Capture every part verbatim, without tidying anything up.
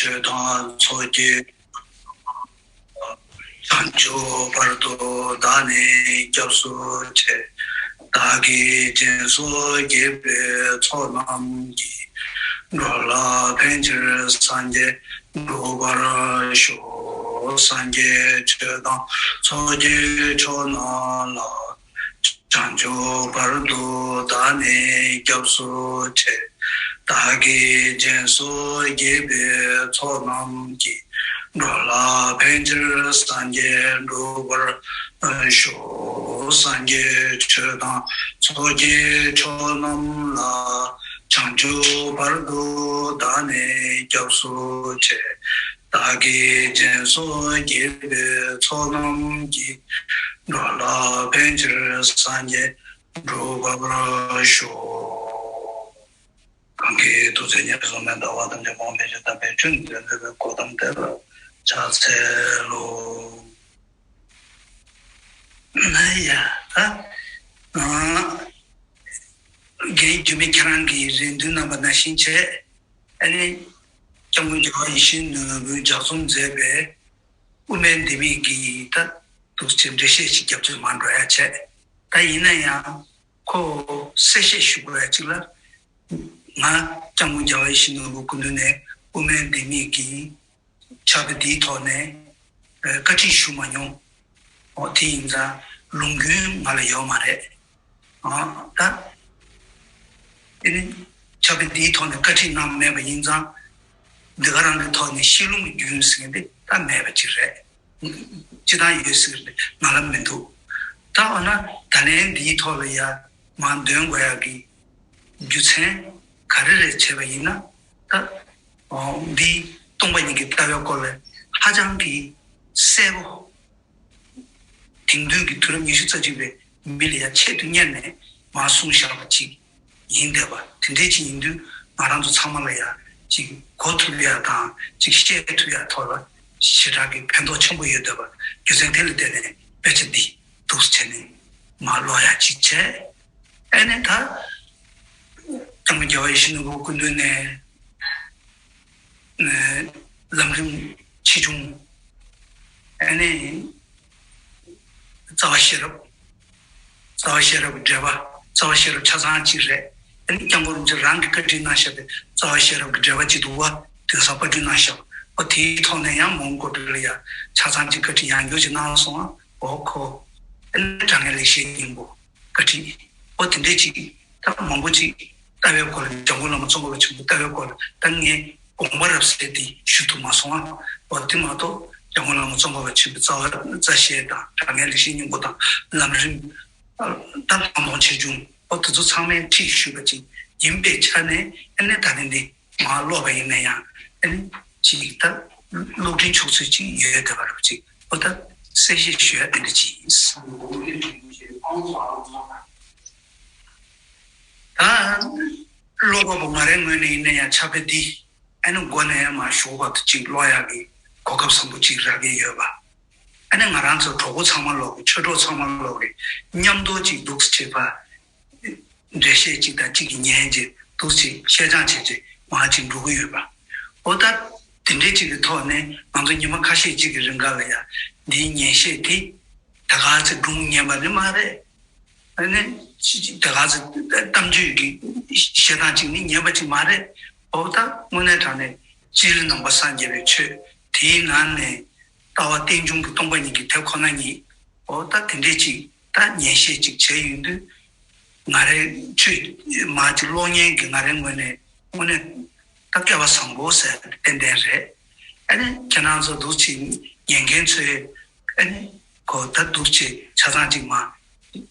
མཆོད་དང་ཚོགས་ཀྱི། བྱང་ཆུབ་བར་དུ་བདག་ནི་སྐྱབས་སུ་མཆི། བདག་གིས་སྦྱིན་སོགས་བགྱིས་པའི་ཚོགས་རྣམས་ཀྱིས། འགྲོ་ལ་ཕན་ཕྱིར་སངས་རྒྱས་འགྲུབ་པར་ཤོག། སངས་རྒྱས་ཆོས་དང་ཚོགས་ཀྱི་མཆོག་རྣམས་ལ། བྱང་ཆུབ་བར་དུ་བདག་ནི་སྐྱབས་སུ་མཆི། བདག་གིས་སྦྱིན་སོགས་བགྱིས་པའི་ཚོགས་རྣམས་ཀྱིས། འགྲོ་ལ་ཕན་ཕྱིར་སངས་རྒྱས་འགྲུབ་པར་ཤོག། སངས་རྒྱས་ཆོས་དང་ཚོགས་ཀྱི་མཆོག་རྣམས་ལ། བྱང་ཆུབ་བར་དུ་བདག་ནི་སྐྱབས་སུ་མཆི། བདག་གིས་སྦྱིན་སོགས་བགྱིས་པའི་ཚོགས་རྣམས་ཀྱིས། འགྲོ་ལ་ཕན་ཕྱིར་སངས་རྒྱས་འགྲུབ་པར་ཤོག། གང་གིས་ཐུགས་བརྩེ་ཉེར་བཟུང་ནས། ཟླ་བ་ཐམས་ཅད་སྤངས་པའི་ཕྱིར། དམ་པའི་ཆོས་ནི་སྟོན་མཛད་པའི། གོའུ་ཏམ་དེ་ལ་ཕྱག་འཚལ་ལོ། ན་ཡ་ད། རྒན་རྒྱུད་སྨད་ཁྱེད་རང་གིས་རེ་འདུན་གནང་བ་ནང་བཞིན་བྱས། ཨ་ནི། སྐྱབས་མགོན་རྒྱལ་བ་ཡིད་བཞིན་ནོར་བུས་ལྗགས་རྩོམ་མཛད་པའི་དབུ་མའི་ལྡེ་མིག་གི་ད་འདུག་སེ་འགྲེལ་བཤད་ཞིག་རྒྱབ་ཚོད་མ་འགྲོ་ཡ་བྱས། ད་ཡིན་ན་ཡང་ཁོ་གསལ་བཤད་ཞུ་དགོས་ཡ་གཅིག་ལ། ང་སྐྱབས་མགོན་རྒྱལ་བ་ཡིད་བཞིན་ནོར་བུ་སྐུ་མདུན་ནས་དབུ་མའི་ལྡེ་མིག་གི་ཕྱག་དཔེ་འདིའི་ཐོག་ནས་བཀའ་ཁྲིད་ཞུ་མ་མྱོང་། འོ་དེ་ཡིན་ཙང་ལུང་རྒྱུན་ང་ལ་ཡོད་མ་རེད། ཨ་ད། དེ་ནི་ཕྱག་དཔེ་འདིའི་ཐོག་ནས་བཀའ་ཁྲིད་གནང་མེད་པ་ཡིན་ཙང་། འདི་ག་རང་གི་ཐོག་ནས་བཤད་ལུང་གི་རྒྱུན་ཟེར་མཁན་དེ་ད་མེད་པ་ཅིག་རེད། སྤྱི་བཏང་ཡོད་ཟེར་གི་རེད། ང་ལ་མི་འདུག། ད་འོ་ན་ད་ལན་འདིའི་ཐོག་ལ་ཡ་མར་འདོན་དགོས་ཡག་གི་རྒྱུ་མཚན་ག་རེ་རེད་བྱས་པ་ཡིན་ན། ད་འདི་སྟོང་པ་ཉིད་ཀྱི་ལྟ་བའི་སྐོར་ལ་ཧ་ཅང་གི་གསལ་པོ། དེང་དུས་ཀྱི་དུས་རབས་ཉི་ཤུ་རྩ་གཅིག་པའི་མི་ལ་ཡ་ཆེད་དུ་གཉེར་ནས་མར་གསུངས་བཞག་པ་ཅིག་ཡིན་བསྡད་པ། དེ་འདྲའི་ཅིག་ཡིན་དུས་ང་རང་ཚོ་ཚང་མ་ལ་ཡ་ཅིག་གོ་ཐུབ་ཡ་དང་ཅིག་བཤད་ཐུབ་ཡ་ཐོག་ལ་ཞེ་དྲག་གི་ཕན་ཐོགས་ཆེན་པོ་ཡོད་བསྡད་པ། རྒྱུ་མཚན་དེ་ལ་བརྟེན་ནས་དཔེ་ཆ་འདི་འདུག་སེ་བྱས་ནས་མར་ཀློག་ཡ་ཅིག་བྱས། ཨ་ནི་ད་སྐྱབས་མགོན་རྒྱལ་བ་ཡིད་བཞིན་ནོར་བུ་སྐུ་མདུན་ནས། ལམ་རིམ་ཆེ་ཆུང་། ཨ་ནི། རྩ་བ་ཤེས་རབ། རྩ་བ་ཤེས་རབ་ཀྱི་འགྲེལ་པ། རྩ་བ་ཤེས་རབ་ཆ་ཚང་གཅིག་རེད། ཨ་ནི་སྐྱབས་མགོན་རིན་པོ་ཆེ་རང་གིས་བཀའ་ཁྲིད་གནང་བཞག་པའི་རྩ་བ་ཤེས་རབ་ཀྱི་འགྲེལ་པ་གཅིག་འདུག་པ། དེང་སང་པར་སྐྲུན་གནང་བཞག་པ། ཨོ་དེའི་ཐོག་ནས་ཡང་མོན་གྷོ་ལ་ཡ་ཆ་ཚང་གཅིག་བཀའ་ཁྲིད་ཡང་བསྐྱར་ཅིག་གནང་སོང་ཨ། ཨོ་ཁོ། ཨ་ནི་དྲང་ངེས་ལེགས་བཤད་སྙིང་པོ། བཀའ་ཁྲིད། ཨོ་དེ་འདྲས་ཅིག་ད་མང་པོ་ཅིག་ལྟ་བའི་སྐོར་ལ་འཇམ་མགོན་བླ་མ་ཙོང་ཁ་པ་ཆེན་པོའི་ལྟ་བའི་སྐོར་ལ་ད་ངས་དགོངས་པ་རབ་གསལ་དེ་ཞུ་ཐུབ་མ་སོང་ཨ། ཨོ་དེ་མ་གཏོགས་འཇམ་མགོན་བླ་མ་ཙོང་ཁ་པ་ཆེན་པོའི་རྩ་བ་རྩ་ཤེས་དང་དྲང་ངེས་ལེགས་བཤད་སྙིང་པོ་དང་ལམ་རིམ། ད་ལྷག་མཐོང་ཆེ་ཆུང་ཨོ་དེ་ཚོ་ཚང་མའི་ཁྲིད་ཞུས་པ་ཅིག་ཡིན་པའི་ཆ་ནས་ཨ་ནི་ད་ནི་འདི། མར་ཀློག་པ་ཡིན་ན་ཡང་ཨ་ནི་ཅིག་ད་གློག་འཕྲིན་ཆོག་ཚུལ་ཅིག་ཡོད་བསྡད་པ་རུ་ཅིག་ཨོ་ད་གསལ་བཤད་ཞུ་ཡ་དེ་འདྲ་ཅིག་ཡིན། ད་ཀློག་པ་པོ་ང་རའི་ངོས་ནས་ཡིན་ན་ཡང་ཕྱག་དཔེ་འདི་ཨ་ནི་མགོ་ནས་མར་གཞུག་བར་དུ་ཅིག་ཀློག་ཡག་གི་གོ་སྐབས་བཟང་པོ་ཅིག་རག་གི་ཡོད་པ། ཨ་ནི་ང་རང་ཚོ་གྲོགས་པོ་ཚང་མ་ལོག་གི་ཆོས་གྲོགས་ཚང་མ་ལོག་གི་མཉམ་དུ་ཅིག་འདུག་སེ་བྱེད་པ། འགྲེལ་བཤད་ཅིག་དང་གཅིག་གིས་ཉན་བྱས་འདུག་སེ་བཤད་སྦྱང་བྱས་བྱས་མར་ཅིག་འགྲོ་གི་ཡོད་པ། ཨོ་ད་དེ་འདྲའི་ཅིག་གི་ཐོག་ནས་ང་ཚོ་ཉི་མ་ཁ་ཤས་ཅིག་གི་རིང་ག་ལ་ཡ་འདིའི་ཉན་བཤད་དེ་ད་ག་ཚོད་སྒྲུང་ཉན་པ་ནི་མ་རེད། ཨ་ནི་ད་ག་ཚོད་གཏམ་བརྗོད་ཀྱི་བཤད་སྟངས་ཅིག་ནི་ཉན་པ་ཅིག་མ་རེད། ཨོ་ད་དངོས་གནས་དྲང་གནས་སྤྱིར་ནང་པ་སངས་རྒྱས་པའི་ཆོས་དེའི་ནང་ནས་ལྟ་བ་རྟེན་འབྱུང་གི་སྟོང་པ་ཉིད་ཀྱི་དེ་ཁོ་ན་ཉིད། ཨོ་ད་དེ་འདྲས་ཅིག་ད་ཉན་བཤད་ཅིག་བྱས་ཡོང་དུས། ང་རའི་ཆོས་མ་ཅིག་ཀློག་མཁན་གྱི་ང་རའི་ངོས་ནས་དངོས་གནས་ད་སྐལ་བ་བཟང་པོ་ཟེར་ཏན་ཏན་རེད། ཨ་ནི་ཁྱེད་རང་ཚོ་འདུག་ཅིག་ཉན་མཁན་ཚོས་ཨ་ནི་གོ་ད་འདུག་ཅིག་ཆ་ཚང་ཅིག་མ་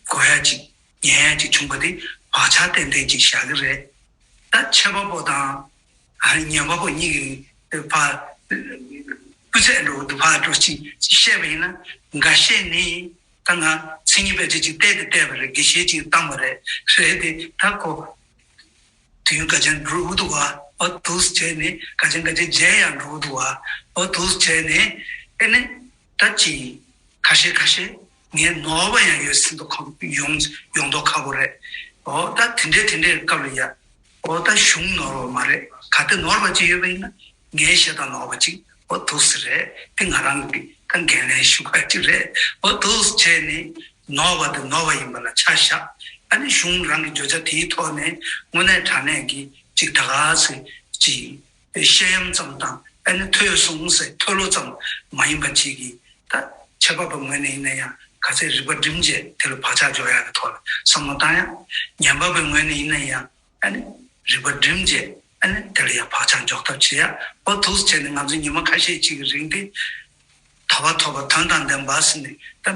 གོ་ཡ་ཅིག་ཉན་ཡ་ཅིག་བྱུང་པ་དེ་བག་ཆགས་ཏན་ཏན་ཅིག་བཞག་གི་རེད། ད་འཆད་པ་པོ་དང་། ཨ་ཉན་པ་པོ་གཉིས་ཀྱི་ཕར་སྤུས་ཚད་འགྲོ་འདུག་ཕར་འགྲོ་ཅིག་བཤད་པ་ཡིན་ན་འགའ་ཤས་ནི་ད་ང་མཚན་ཉིད་དཔེ་ཆ་ཅིག་བལྟས་ཏེ་བལྟས་པ་རེད། དགེ་བཤེས་ཅིག་བཏང་བ་རེད་རེད་དེ་ད་ཁོ་དུས་ཡུན་ག་ཅན་འགྲོ་གི་འདུག་བ། ཨོ་འདུག་བྱས་ནས་ག་ཅན་ག་ཅན་མཇལ་ཡང་འགྲོ་གི་འདུག་བ། ཨོ་འདུག་བྱས་ནས་ཨེ་ནི་ད་ཅིག་ཁ་ཤས་ཁ་ཤས་ངས་ནོར་བ་ཡང་ཡོད་སྲིད་མདོག་ཁ་ཡོང་ཡོང་མདོག་ཁ་པོ་རེད། ཨོ་ད་དེ་འདྲའི་དེ་འདྲའི་སྐབས་ལ་ཡ། ཨོ་ད་གཞུང་ནོར་བ་མ་རེད། ག་དེ་ནོར་བ་ཅིག་ཡོད་པ་ཡིན་ན་ ངའི་བཤད་སྟངས་ནོར་བ་ཅིག་འོ་འདུག་སེ་རེད། དེ་ང་རང་གི་ད་འགན་ལེན་ཞུ་ག་ཅིག་རེད། འོ་འདུག་སེ་བྱས་ནས་ནོར་བ་དེ་ནོར་བ་ཡིན་པ་ལ་ཆ་བཞག་ཨ་ནི་གཞུང་རང་གི་བརྗོད་བྱ་དེའི་ཐོག་ནས་དངོས་གནས་དྲང་གནས་ཀྱི་ཅིག་ད་ག་སེ་ཅིག་བཤད་ཡམ་ཙམ་དང་ཨ་ནི་ཐོས་སོང་ཟེར་མཐོལ་ལོ་ཙམ་མ་ཡིན་པ་ཅིག་གིས་ད་ཆབ་འབངས་པའི་ངོས་ནས་ཡིན་ན་ཡང་ག་ཚད་རིག་པ་བསྒྲིམས་རྗེས་དེ་ལ་བག་ཆགས་འཇོག་ཡག་གི་ཐོག་ལ་བསམ་བློ་བཏང་ཡག་ཉན་པ་པའི་ངོས་ནས་ཡིན་ན་ཡང་ཨ་ནི་རིག་པ་བསྒྲིམས་རྗེས་ཨ་ནི་དེ་ལ་ཡང་བག་ཆགས་འཇོག་ཐབས་བྱེད་ཡག་འོ་འདུག་སེ་བྱས་ནས་ང་ཚོ་ཉི་མ་ཁ་ཤས་ཅིག་གི་རིང་དེ་དད་པ་ཐོབ་པ་དོན་དང་ལྡན་པ་ཟེར་ནས་ད་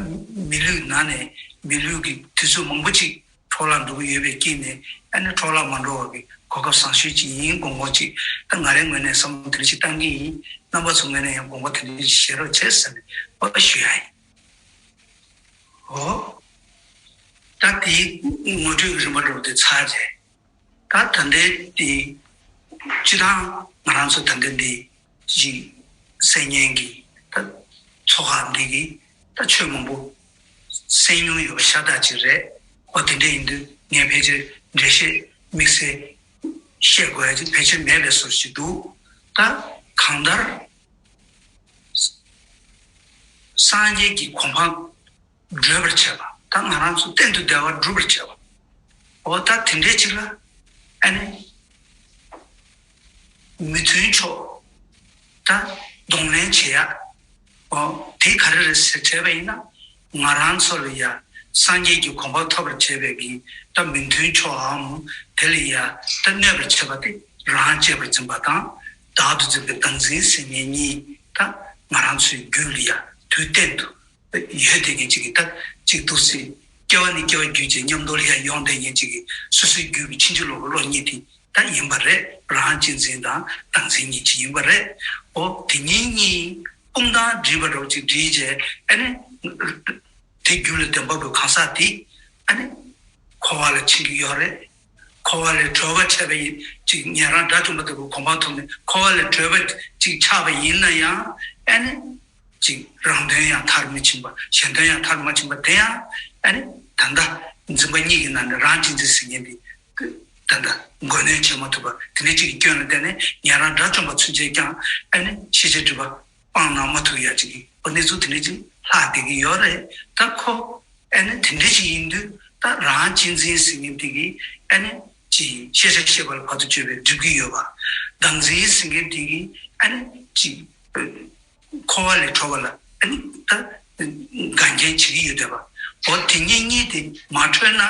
མི་ལུས་ནང་ནས་མི་ལུས་ཀྱི་དུས་ཚོད་མང་པོ་ཅིག་འཕྲོ་བརླག་འགྲོ་གི་ཡོད་པའི་དཀྱིལ་ནས་ཨ་ནི་འཕྲོ་བརླག་མ་འགྲོ་བ་གི་གོ་སྐབས་བཟང་ཤོས་ཅིག་ཡིན་དགོངས་པ་ཅིག་ད་ང་རའི་ངོས་ནས་བསམ་བློ་དེ་འདྲ་ཞིག་བཏང་གི་ཡིན། རྣམ་པ་ཚོའི་ངོས་ནས་ཡང་དགོངས་པ་དེ་འདྲ་ཞིག་བཞེས་རོགས་བྱེད་ཟེར་ནས་འོ་ཞུ་ཡ་ཡིན། འོ། ད་དེའི་ངོ་སྤྲོད་ཀྱི་རིམ་པ་འདྲ་པོ་དེ་ཚར་རྗེས། ད་ད་ལྟའི་དེ་སྤྱི་བཏང་ང་རང་ཚོ་ད་ལྟ་འདི་ཅིག་གསན་མཁན་གྱི་ད་ཚོགས་ཁག་འདི་གི་ད་ཆོས་མང་པོ་གསན་མྱོང་ཡོད་པ་ཤ་སྟག་ཅིག་རེད། འོ་དེ་འདྲ་ཡིན་དུས་ངས་ཕལ་ཆེར་འགྲེལ་བཤད་དམིགས་བསལ་བཤད་དགོས་ཡ་ཅིག་ཕལ་ཆེར་མེད་པའི་བཟོ་ཞིག་འདུག་ད་གང་ལྟར། སངས་རྒྱས་ཀྱི་གོ་འཕང་བགྲོད་པར་བྱེད་པ། ད་ང་རང་ཚོ་གཏན་དུ་བདེ་བ་སྒྲུབ་པར་བྱེད་པ། འོ་ད་དེ་འདྲའི་ཅིག་ལ་ཨ་ནི་མི་མཐུན་ཕྱོགས་ད་གདོང་ལེན་བྱེད་ཡ། འོ་དེ་ག་རེ་རེད་ཟེར་དྲིས་པ་ཡིན་ན་ང་རང་ཚོ་ལ་ཡ་སངས་རྒྱས་ཀྱི་གོ་འཕང་ཐོབ་པར་བྱེད་པའི་གི་ད་མི་མཐུན་ཕྱོགས་འམ་དེ་ལ་ཡ་ད་གནོད་པར་བྱེད་པ་དེ་རང་གཅེས་པར་འཛིན་པ་དང་བདག་ཏུ་འཛིན་པའི་བདག་འཛིན་ཟེར་མཁན་གཉིས་ད་ང་རང་ཚོའི་རྒྱུད་ལ་ཡ་དུས་གཏན་དུ། ཡོད་དེ་ངེས་ཅིག་གིས་ད་ཅིག་འདུག་སེ་སྐྱེ་བ་ནས་སྐྱེ་བ་བརྒྱུད་ཅིག་མཉམ་དུ་ལ་ཡང་ཡོང་དེ་ངེས་ཅིག་གིས་སོ་སོའི་རྒྱུད་ཀྱི་ཕྱིན་ཅི་ལོག་གི་བློ་གཉིས་དེ་ད་ཡིན་པ་རེད། རང་གཅེས་འཛིན་དང་བདག་འཛིན་གཉིས་ཅིག་ཡིན་པ་རེད། འོ་དེ་གཉིས་གཉིས་དཔུང་དང་སྒྲིལ་བ་འདྲ་བོ་ཅིག་སྒྲིལ་རྗེས་ཨ་ནི་དེ་རྒྱུད་ལ་བདེན་པ་བོའི་གང་ཟག་དེ་ཨ་ནི་འཁོར་བ་ལ་ཕྱིན་གྱི་ཡོད་རེད། འཁོར་བ་ལས་གྲོལ་བ་ཆགས་པ་ཡིན་ཅིག་ཉན་རང་དགྲ་བཅོམ་པ་ལྟ་བུའི་གོ་འཕང་ཐོབ་ནས་འཁོར་བ་ལས་གྲོལ་བ་ཅིག་ཆགས་པ་ཡིན་ན་ཡང་ཨ་ནི། ཅིག་རང་དོན་ཡང་མཐར་མི་ཕྱིན་པ་གཞན་དོན་ཡང་མཐར་མ་ཕྱིན་པ་དེ་ཡང་ཨ་ནི་ད་ལྟ་འཛིན་པ་གཉིས་ཀྱི་ནང་ནས་རང་གཅེས་འཛིན་ཟེར་མཁན་དེ་ད་ལྟ་མགོ་གནོན་བྱེད་མ་ཐུབ་པ་དེ་འདྲ་ཅིག་གི་སྐྱོན་ལ་བརྟེན་ནས་ཉན་རང་དགྲ་བཅོམ་པ་ཚུན་ཆད་ཀྱང་ཨ་ནི་ཤེས་བྱའི་སྒྲིབ་པ་སྤང་གནང་མ་ཐུབ་ཡ་ཅིག་གི་གནས་ཚུལ་དེ་འདྲ་ཅིག་ལྷག་བསྡད་ཀྱི་ཡོད་རེད། ད་ཁོ་ཨ་ནི་དེ་འདྲ་ཅིག་ཡིན་དུས་ད་རང་གཅེས་འཛིན་ཟེར་མཁན་དེ་གི་ཨ་ནི་ཅིག་ཤེས་བྱ་ཤེས་པ་ལ་བར་དུ་གཅོད་པའི་སྒྲིབ་ཀྱི་ཡོད་པ། བདག་འཛིན་ཟེར་མཁན་དེ་གི་ཨ་ནི་ཅིག་འཁོར་བ་ལས་གྲོལ་བ་ལ་ཨ་ནི་ད་འགལ་རྐྱེན་བྱེད་ཀྱི་ཡོད་བསྡད་པ། འོ་དེ་གཉིས་གཉིས་དེ་མ་གྲོལ་ན་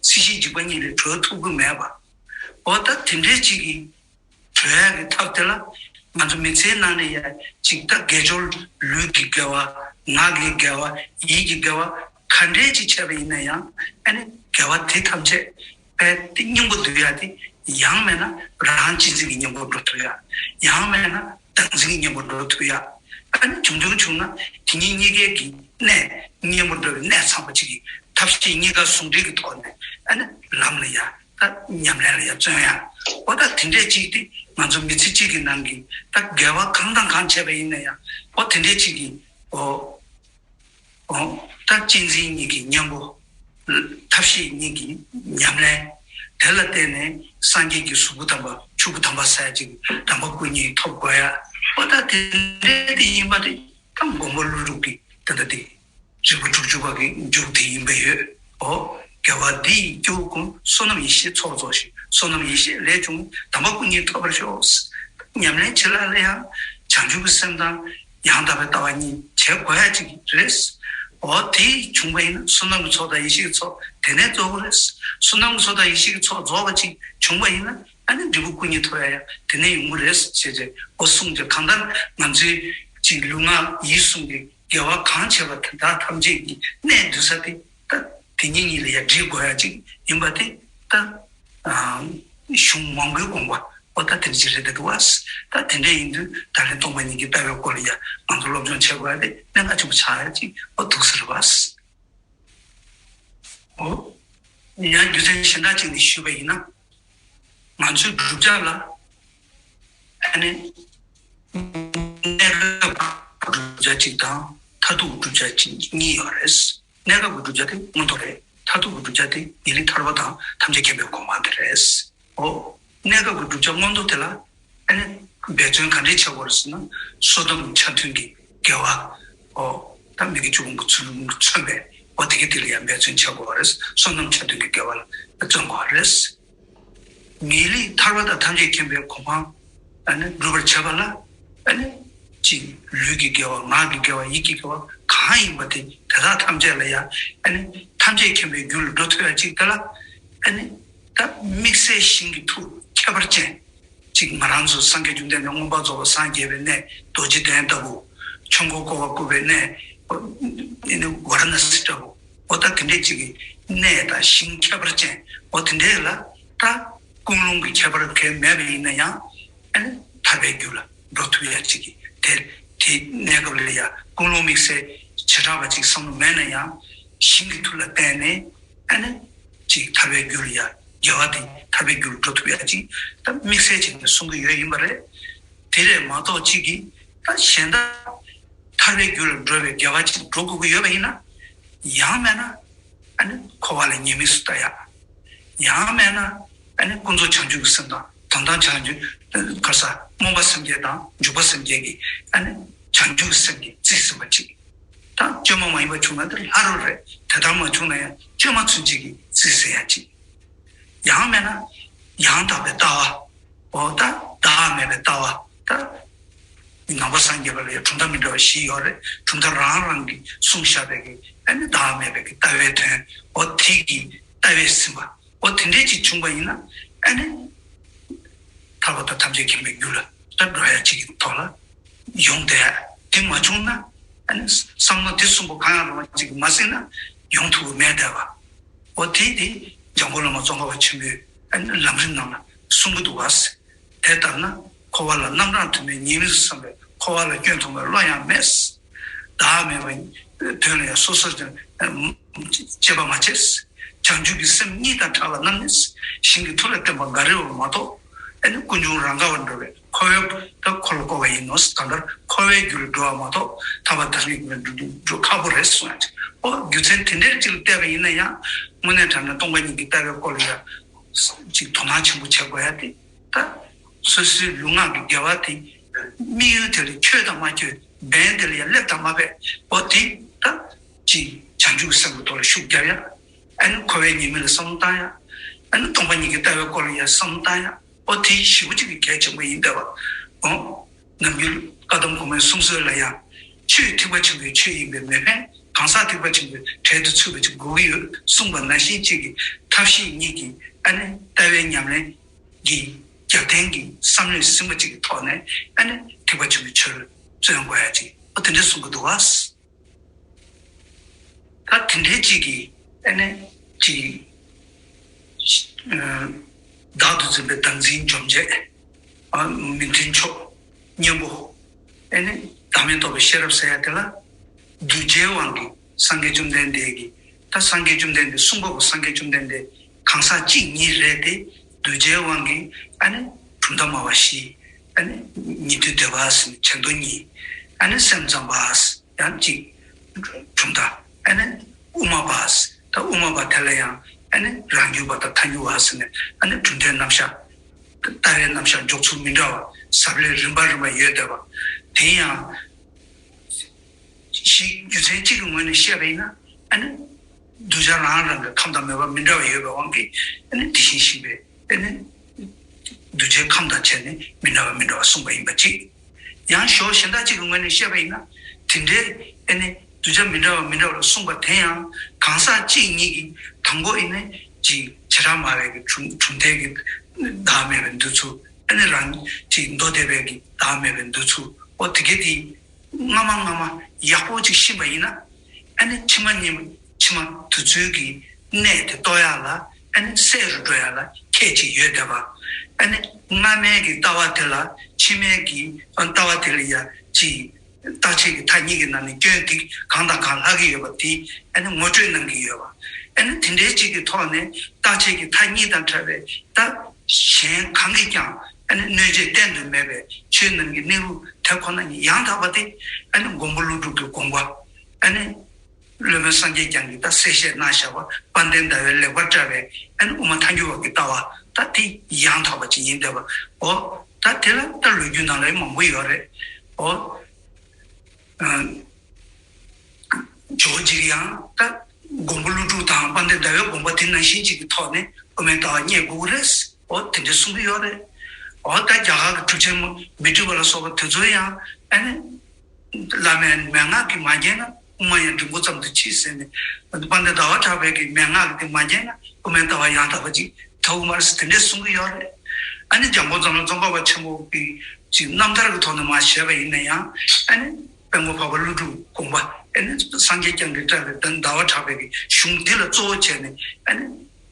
སྲིད་ཞིའི་འཇིགས་པ་གཉིས་ལས་གྲོལ་ཐུབ་ཀྱི་མེད་པ། འོ་ད་དེ་འདྲའི་ཅིག་གི་གྲོལ་ཡག་གི་ཐབས་དེ་ལ་ང་ཚོ་མི་ཚེའི་ནང་ནས་ཡ་ཅིག་ད་དགེ་སྦྱོར་ལུས་ཀྱི་དགེ་བ་ངག་གི་དགེ་བ་ཡིད་ཀྱི་དགེ་བ་ག་འདྲས་ཅིག་བྱས་པ་ཡིན་ན་ཡང་ཨ་ནི་དགེ་བ་དེ་ཐམས་ཅད་པའི་དེ་སྙིང་པོ་བསྡུ་ཡ་དེ་ཡང་མེད་ན་རང་གཅེས་འཛིན་གྱི་གཉེན་པོ་འགྲོ་ཐུབ་ཡ། ཡང་མེད་ན་བདག་འཛིན་གྱི་གཉེན་པོ་འགྲོ་ཐུབ་ཡ། ཨ་ནི་བྱུང་བྱུང་བྱུང་ན་དེ་གཉིས་གཉིས་ཀའི་གི་གནད་གཉེན་པོ་འགྲོ་བའི་གནད་ཚང་པོ་གཅིག་གི་ཐབས་ཤེས་གཉིས་ཀ་ཟུང་འབྲེལ་གྱི་ཐོག་ནས་ཨ་ནི་ལམ་ལ་ཡ་ད་ཉམས་ལེན་ལ་ཡ་བརྩོན་ཡ། འོ་ད་དེ་འདྲས་གཅིག་དེ་ང་ཚོ་མི་ཚེ་གཅིག་གི་ནང་གི་ད་དགེ་བ་གང་དང་གང་བྱས་པ་ཡིན་ན་ཡང་འོ་དེ་འདྲས་གཅིག་གི་འོ། ཨོ། ད་གཅེས་འཛིན་གཉིས་ཀྱི་གཉེན་པོ། ཐབས་ཤེས་གཉིས་ཀྱི་ཉམས་ལེན། དེ་ལ་བརྟེན་ནས་སངས་རྒྱས་ཀྱི་གཟུགས་པོ་དམ་པ་ཆོས་སྐུ་དམ་པ་ཟེར་ཅིག་དམ་པ་སྐུ་གཉིས་ཐོབ་དགོས་ཡ། ཨོ་ད་དེ་འདྲའི་དེ་ཡིན་པ་དེ་ད་མགོན་པོ་ཀླུ་སྒྲུབ་ཀྱི་དེ་འདྲ་དེ་རིག་པ་དྲུག་ཅུ་པ་གི་མཇུག་དེ་ཡིན་པ་ཡོད། ཨོ། དགེ་བ་འདི་ཡིས་སྐྱེ་བོ་ཀུན། བསོད་ནམས་ཡེ་ཤེས་ཚོགས་རྫོགས་ཤིང་། བསོད་ནམས་ཡེ་ཤེས་ལས་བྱུང་། དམ་པ་སྐུ་གཉིས་ཐོབ་པར་ཤོག་ཉམས་ལེན་བྱེད་ལ་ལ་ཡང་བྱང་ཆུབ་ཀྱི་སེམས་དང་། ཡང་དག་པའི་ལྟ་བ་གཉིས་བྱེད་དགོས་ཡ་གཅིག་རེད། འོ་དེ་བྱུང་བ་ཡིན་ན་བསོད་ནམས་ཀྱི་ཚོགས་དང་ཡེ་ཤེས་ཀྱི་ཚོགས་དེ་ནས་རྫོགས་པ་རེད། བསོད་ནམས་ཀྱི་ཚོགས་དང་ཡེ་ཤེས་ཀྱི་ཚོགས་རྫོགས་པ་གཅིག་བྱུང་བ་ཡིན་ན་ཨ་ནི་འབྲས་བུ་སྐུ་གཉིས་ཐོབ་ཡ་ཡང་དེ་ནས་ཡོང་གི་རེད་ཅེས་བྱས་འོ་གསུངས་ཀྱི་གང་ལྟར་ང་ཚོའི་གཅིག་ལུས་ངག་ཡིད་གསུམ་གྱི་དགེ་བ་གང་བྱས་པ་དེ་དག་ཐམས་ཅད་ཀྱི་གནས་འདུས་ས་དེ་ད་དེ་གཉིས་གཉིས་ལ་ཡ་སྒྲིལ་དགོས་ཡ་གཅིག་ཡིན་པ་དེ་ད་གཞུང་མང་པོའི་དགོངས་པ། ཨོ་ད་དེ་འདྲ་ཅིག་རེད་འདུག་བ། ད་དེ་འདྲ་ཡིན་དུས་ད་ལན་སྟོང་པ་ཉིད་ཀྱི་ལྟ་བའི་སྐོར་ལ་ཡང་ང་ཚོ་སློབ་སྦྱོང་བྱེད་དགོས་ཡ་དེ་གནད་འགག་ཆེན་པོ་ཆགས་ཡ་ཅིག་ཨོ་འདུག་ཟེར་བ། ཨོ། ཡང་རྒྱུ་མཚན་གཞན་དག་ཅིག་ནས་ཞུས་པ་ཡིན་ན། ང་ཚོའི་བསྒྲུབ་བྱ་ལ་ཨ་ནི་གནས་སྐབས་བསྒྲུབ་བྱ་གཅིག་དང་མཐར་ཐུག་བསྒྲུབ་བྱ་གཅིག་གཉིས་ཡོད་རེད། གནས་སྐབས་ཀྱི་བསྒྲུབ་བྱ་དེ་མངོན་མཐོ་རེད། མཐར་ཐུག་གི་བསྒྲུབ་བྱ་དེ་ངེས་ལེགས་ཐར་པ་དང་ཐམས་ཅད་མཁྱེན་པའི་གོ་འཕང་དེ་རེད། ཨོ། གནས་སྐབས་ཀྱི་བསྒྲུབ་བྱ་མངོན་མཐོ་དེ་ལ་ཨ་ནི་ འབད་བརྩོན་ག་འདྲས་བྱེད་དགོས་རེད་ཟེར་ན། བསོད་ནམས་ཆ་མཐུན་གྱི་དགེ་བ། ཨོ། ད་མི་དགེ་བཅུ་སྤོང་གི་ཚུལ་མཚོན་པས། ཨོ། དེ་གི་དེ་ལ་ཡང་འབད་བརྩོན་བྱེད་དགོས་རེད། བསོད་ནམས་ཆ་མཐུན་གྱི་དགེ་བ་ལ་བརྩོན་དགོས་རེད། ངེས་ལེགས་ཐར་པ་དང་ཐམས་ཅད་མཁྱེན་པའི་གོ་འཕང་ཨ་ནི་སྒྲུབ་པར་བྱེད་པ་ལ། ཨ་ནི་གཅིག་ལུས་ཀྱི་དགེ་བ། ངག་གི་དགེ་བ། ཡིད་ཀྱི་དགེ་བ་གང་ཡིན་པ་དེ་དེ་དག་ཐམས་ཅད་ལ་ཡང་། ཨ་ནི་ཐམས་ཅད་མཁྱེན་པའི་རྒྱུ་ལ་འགྲོ་ཐུབ་ཡ་གཅིག་དེ་ལ། ཨ་ནི་ད་དམིགས་བསལ་ཞིང་གི་མཐུ་ཁྱད་པར་ཅན། གཅིག་ང་རང་ཚོ་སངས་རྒྱས་བཅོམ་ལྡན་འདས་མངོན་པར་རྫོགས་པར་སངས་རྒྱས་པའི་གནས་རྡོ་རྗེ་གདན་ལྟ་བུ། ཆོས་འཁོར་བསྐོར་བ་བསྐོར་བའི་གནས། ཨ་ནི་ཝཱ་ར་ཎ་སི་ལྟ་བུ། ཨོ། ད་དེ་འདྲས་གཅིག་གི་གནས་དང་ཞིང་ཁྱད་པར་ཅན། ཨོ། དེ་འདྲས་ལ་ད་ཀུན་སློང་གི་ཁྱད་པར་གང་མེད་པ་ཡིན་ན་ཡང་། ཨ་ནི་ཐར་པའི་རྒྱུ་ལ་འགྲོ་ཐུབ་ཡ་གཅིག་གི་དེ། དེ་གནས་སྐབས་ལ་ཡང་ཀུན་སློང་དམིགས་བསལ་བྱེ་བྲག་པ་གཅིག་བསམ་བློ་མེད་ན་ཡང་། ཞིང་གི་མཐུ་ལ་བརྟེན་ནས། ཨ་ནི་གཅིག་ཐར་པའི་རྒྱུ་ལ་ཡང་། དགེ་བ་དེ་ཐར་པའི་རྒྱུ་ལ་འགྲོ་ཐུབ་ཡ་གཅིག་ད་དམིགས་བསལ་བྱས་ནས་གསུང་གི་ཡོད་ཡིན་པ་རེད། དེ་རེད་མ་གཏོགས་གཅིག་གིས་ད་གཞན་དག་ཐར་པའི་རྒྱུ་ལ་འགྲོ་བའི་དགེ་བ་ཅིག་འགྲོ་དགོས་ཀྱི་ཡོད་པ་ཡིན་ན། ཡང་མེད་ན་ཨ་ནི་འཁོར་བ་ལ་ཉེས་དམིགས་སུ་ལྟ་ཡ། ཡང་མེད་ན་ཨ་ནི་ཀུན་རྫོབ་བྱང་ཆུབ་ཀྱི་སེམས་དང་། དོན་དམ་བྱང་ཆུབ་ག་ས་སྨོན་པ་སེམས་བསྐྱེད་དང་འཇུག་པ་སེམས་བསྐྱེད་ཀྱི། ཨ་ནི་བྱང་ཆུབ་ཀྱི་སེམས་ཀྱིས་རྩིས་ཟིན་པ་ཅིག་དང་། བཅོས་མ་མ་ཡིན་པ་བྱུང་ན་དེ་ལྷ་རུ་རེད། དེ་ལྟར་མ་བྱུང་ན་ཡང་བཅོས་མ་ཚུན་ཆད་ཀྱིས་རྩིས་ཟིན་ཡ་ཅིག་ཡང་མེད་ན་ཡང་དག་པའི་ལྟ་བ། འོ། ད་བདག་མེད་པའི་ལྟ་བ། ད་ནང་པ་སངས་རྒྱས་པ་ལ་ཡང་གྲུབ་མཐའ་མི་འདྲ་བ་བཞི་ཡོད་རེད། གྲུབ་མཐའ་རང་རང་གིས་གསུངས་བཞག་པའི་གི། ཨ་ནི་བདག་མེད་པའི་གི་ལྟ་བའི་དོན། འོ། དེ་གི་ལྟ་བས་ཟིན་པ། འོ། དེ་འདྲས་ཅིག་བྱུང་བ་ཡིན་ན། ཨ་ནི་ཐར་པ་དང་ཐམས་ཅད་མཁྱེན་པའི་རྒྱུ་ལ་ད་འགྲོ་ཡ་གཅིག་གི་ཐོག་ལ་ཡོང་བསྡད། དེ་མ་བྱུང་ན། ཨ་ནི་བསམ་བློ་དེ་གསུམ་པོ་གང་ཡང་རུང་བ་གཅིག་གིས་མ་ཟིན་ན་ཡོང་ཐུབ་ཀྱི་མེད་བསྡད་པ། འོ། དེ་དེ་འཇམ་མགོན་བླ་མ་ཙོང་ཁ་པ་ཆེན་པོས། ཨ་ནི་ལམ་རིམ་ནང་ལ་གསུང་གི་འདུག་བ། དེ་ལྟར་ན་འཁོར་བ་ལ་རྣམ་གྲངས་དུ་མའི་ཉེས་དམིགས་སུ་བསམ་པའི། འཁོར་བ་ལ་སྐྱོན་མཐོང་བའི་བློ་ཡང་མེད། བདག་མེད་པའི་དོན་ལ་ཡང་སོ་སོར་ཀྱང་དཔྱད་པ་མ་བྱེད། བྱང་ཆུབ་ཀྱི་སེམས་གཉིས་དང་བྲལ་བ་རྣམས་ནི། ཞིང་གི་མཐུ་ལ་བརྟེན་པ་འགའ་རེ་བ་མ་གཏོགས། ཨ་ནི་ཀུན་འབྱུང་རང་ག་བར་འགྲོ་བའི་འཁོར་བའི། ད་འཁོར་ལ་བསྐོར་བ་ཡིན་ནོ། གང་ལྟར་འཁོར་བའི་རྒྱུ་ལ་འགྲོ་བ་མ་གཏོགས། ཐར་པ་དང་ཐམས་ཅད་མཁྱེན་པའི་རྒྱུ་འགྲོ་ཁག་པོ་རེད་གསུང་ཡ་ཅིག་འོ། རྒྱུ་མཚན་དེ་འདྲའི་ཅིག་ལ་བལྟས་པ་ཡིན་ན་ཡང་། དངོས་གནས་དྲང་གནས་སྟོང་པ་ཉིད་ཀྱི་ལྟ་བའི་སྐོར་ལ་ཡང་ཅིག་དོ་སྣང་ཆེན་པོ་བྱེད་དགོས་ཡ་དེ། ད་སོ་སོའི་ལུས་ངག་གི་དགེ་བ་དེ། དམིགས་ཡུལ་དེ་ལ་འཁྱོལ་དང་མ་འཁྱོལ། འབེན་དེ་ལ་ཡང་སླེབས་དང་མ་སླེབས། འོ། དེ་ད་ཅིག་བྱང་ཆུབ་ཀྱི་སེམས་ཀྱི་ཐོག་ལ་ཤུགས་རྒྱབ་ཡ། ཨ་ནི་འཁོར་བའི་ཉེས་དམིགས་ལ་བསམ་བློ་བཏང་ཡ། ཨ་ནི་སྟོང་པ་ཉིད་ཀྱི་ལྟ་བའི་སྐོར་ལ་ཡང་བསམ་བློ་བཏང་ཡ། འོ། དེ་ཞེ་པོ་ཅིག་གི་གལ་ཆེན་པོ་ཡིན་བསྡད་པ། འོ། ནམ་རྒྱུན་བཀའ་གདམས་གོང་མའི་གསུང་སྲོལ་ལ་ཡང་། ཆོས་ཐེག་པ་ཆེན་པོའི་ཆོས་ཡིན་པས་མི་ཕན། གང་ཟག་ཐེག་པ་ཆེན་པོའི་གྲལ་དུ་ཚུད་པ་ཅིག་དགོས་ཀྱི་ཡོད་གསུངས་པ་ནང་བཞིན་ཅིག་གི་ཐབས་ཤེས་གཉིས་ཀྱིས། ཨ་ནི་ལྟ་བའི་ཉམས་ལེན་གྱི་རྒྱབ་རྟེན་གྱི་བསམ་བློས་ཟིན་པ་ཅིག་གི་ཐོག་ནས། ཨ་ནི་ཐེག་པ་ཆེན་པོའི་ཆོས་ལ་བརྩོན་དགོས་ཡ་ཅིག་འོ། དེ་འདྲས་གསུང་གི་འདུག་བ། ད་དེ་འདྲའི་གཅིག་གིས་ཨ་ནི་གཅིག་བདག་ཏུ་འཛིན་པའི་བདག་འཛིན་འཇོམས་བྱེད། ཨ། མི་མཐུན་ཕྱོགས། གཉེན་པོ། ཨ་ནི་བདག་མེད་རྟོགས་པའི་ཤེས་རབ་ཟེར་ཡ་དེ་ལ། གདུལ་བྱའི་དབང་གིས་སངས་རྒྱས་བཅོམ་ལྡན་འདས་ཀྱིས། ད་སངས་རྒྱས་བཅོམ་ལྡན་འདས་གསུངས་པ་པོ། སངས་རྒྱས་བཅོམ་ལྡན་འདས་གང་ཟག་གཅིག་ཉིད་རེད་དེ། གདུལ་བྱའི་དབང་གིས་ཨ་ནི་གྲུབ་མཐའ་སྨྲ་བ་བཞི། ཨ་ནི་ཉན་ཐོས་སྡེ་པ་ཟེར་ནས་བྱེ་མདོ་གཉིས། ཨ་ནི་སེམས་ཙམ་པ། ཡང་གཅིག་གྲུབ་མཐའ། ཨ་ནི་དབུ་མ་པ། ད་དབུ་མ་པ་དེ་ལ་ཡང་ཨ་ནི་རང་རྒྱུད་པ་དང་ཐལ་འགྱུར་བ་ཟེར་ནས། ཨ་ནི་གྲུབ་མཐའི་རྣམ་གཞག་ལྟ་བའི་རྣམ་གཞག་འཇོག་ཚུལ་མི་འདྲ་བ། ཟབ་ལེགས་རིམ་པ་རིམ་པ་ཡོད་བསྡད་པ། དེ་ཡང་གཞི་རྒྱུ་མཚན་གཅིག་གི་ངོས་ནས་བཤད་པ་ཡིན་ན། ཨ་ནི་གདུལ་བྱ་རང་རང་གི་ཁམས་དང་མོས་པ་མི་འདྲ་བ་ཡོད་པའི་དབང་གིས། ཨ་ནི་དེ་བཞིན་གཤེགས་པའི། ཨ་ནི་གདུལ་བྱའི་ཁམས་དང་བཅས་ནས་མི་འདྲ་བ་མི་འདྲ་བ་གསུངས་པ་ཡིན་པ་གཅིག་ཡང་ཞོར་གཞན་དག་ཅིག་གི་ངོས་ནས་བཤད་པ་ཡིན་ན། དེ་འདྲའི་ཨ་ནི་གདུལ་བྱ་མི་འདྲ་བ་མི་འདྲ་བ་ལ་གསུངས་པ་དེ་ཡང་གང་ཟག་གཅིག་ཉིད་ཀྱིས་དང་པོ་ཨ་ནི་ཅིག་བྱེ་བྲག་སྨྲ་བའི་གི་གྲུབ་གྲུབ་མཐའི་གི་བདག་མེད་པའི་འདོད་ཚུལ། ཨ་ནི་རང་ཅིག་མདོ་སྡེ་པའི་གི་བདག་མེད་པའི་འདོད་ཚུལ། འོ། དེ་གས་དེ་སྔ་མ་སྔ་མ་ཡག་པོ་ཅིག་ཤེས་པ་ཡིན་ན། ཨ་ནི་ཕྱི་མ་གཉིས། ཕྱི་མ་དེ་ཚོའི་གི་གནས་དེ་རྟོགས་ཡག་ལ། ཨ་ནི་སད་རུ་འགྲོ་ཡག་ལ་ཁྱད་ཅིག་ཡོད་བསྡད་པ། ཨ་ནི་སྔ་མའི་གི་ལྟ་བ་དེ་ལ་ཕྱི་མའི་གི་ལྟ་བ་དེ་ལ་ཡ་ཅིག་རྟག་ཆད་ཀྱི་མཐའ་གཉིས་ཀྱི་ནང་ནས་སྐྱོན་དེ་གང་དང་གང་ལྷག་གི་ཡོད་པ་དེ། ཨ་ནི་ངོ་སྤྲོད་གནང་གི་ཡོད་པ། ཨ་ནི་དེ་འདྲའི་ཅིག་གི་ཐོག་ནས་རྟག་ཆད་ཀྱི་མཐའ་གཉིས་དང་བྲལ་བའི། ད་གཞན་གང་གིས་ཀྱང་ཨ་ནི་གནོད་བྱེད་གཏན་དུ་མེད་པའི་ཆོས་རྣམས་ཀྱི་གནས་ལུགས་དེ་ཁོ་ན་ཉིད་ཡང་དག་པ་དེ། ཨ་ནི་མགོན་པོ་ཀླུ་སྒྲུབ་ཀྱི་དགོངས་པ། ཨ་ནི་སློབ་དཔོན་སངས་རྒྱས་བསྐྱངས་ཀྱིས་ད་གསལ་བཤད་གནང་བཞག་པ། དཔལ་ལྡན་ཟླ་བས་ལེགས་པར་བཀྲལ་བའི། ཨ་ནི་དབུ་མ་ཐལ་འགྱུར་བ་གི་ལྟ་བ། ད་དེ་ཡང་དག་པ་ཅིག་ཡིན་བསྡད་པ། འོ། ད་དེ་ལ་ད་ལོ་རྒྱུས་ནང་ལ་མང་པོ་ཡོད་རེད། ཨོ། ཨ། ཇོ་བོ་རྗེ་ཡང་ད་མགོན་པོ་ཀླུ་སྒྲུབ་དང་དཔལ་ལྡན་ཟླ་བའི་དགོངས་པ་དེ་ནང་བཞིན་ཅིག་གི་ཐོག་ནས་དབུ་མའི་ལྟ་བ་རྙེད་དགོས་ཀྱི་རེད། ཨོ་དེ་འདྲ་གསུང་གི་ཡོད་རེད། ཨོ་ད་རྒྱ་གར་གྱི་གྲུབ་ཆེན་མི་ཏྲི་པ་ལ་སོགས་པ་དེ་ཚོ་ཡང་ཨ་ནི་བླ་མའི་མན་ངག་གིས་མ་མཁྱེན་ན་དབུ་མ་ཡང་འབྲིང་པོ་ཙམ་དུ་མཆིས་ཟེར་ནས། དཔལ་ལྡན་ཟླ་བ་གྲགས་པའི་གི་མན་ངག་གིས་དེ་མ་མཁྱེན་ན་དབུ་མའི་ལྟ་བ་ཡང་དག་པ་ཅིག་ཐོབ་ཀྱི་མ་རེད་ཟེར་དེ་འདྲ་གསུང་གི་ཡོད་རེད། ཨ་ནི་འཇམ་མགོན་ཛམ་ལྷ་ཙོང་ཁ་པ་ཆེན་པོ་གི་ཅིག་རྣམ་ཐར་གྱི་ཐོག་ནས་མར་བཤད་པ་ཡིན་ན་ཡང་ཨ་ནི། དཔལ་མགོན་འཕགས་པ་ཀླུ་སྒྲུབ་དགོངས་པ་ཨ་ནི་སངས་རྒྱས་བསྐྱངས་ཏེ་བཀྲལ་བའི་ཟླ་བ་གྲགས་པའི་གི་གཞུང་དེ་ལ་གཙོ་བོ་བྱས་ནས་ཨ་ནི་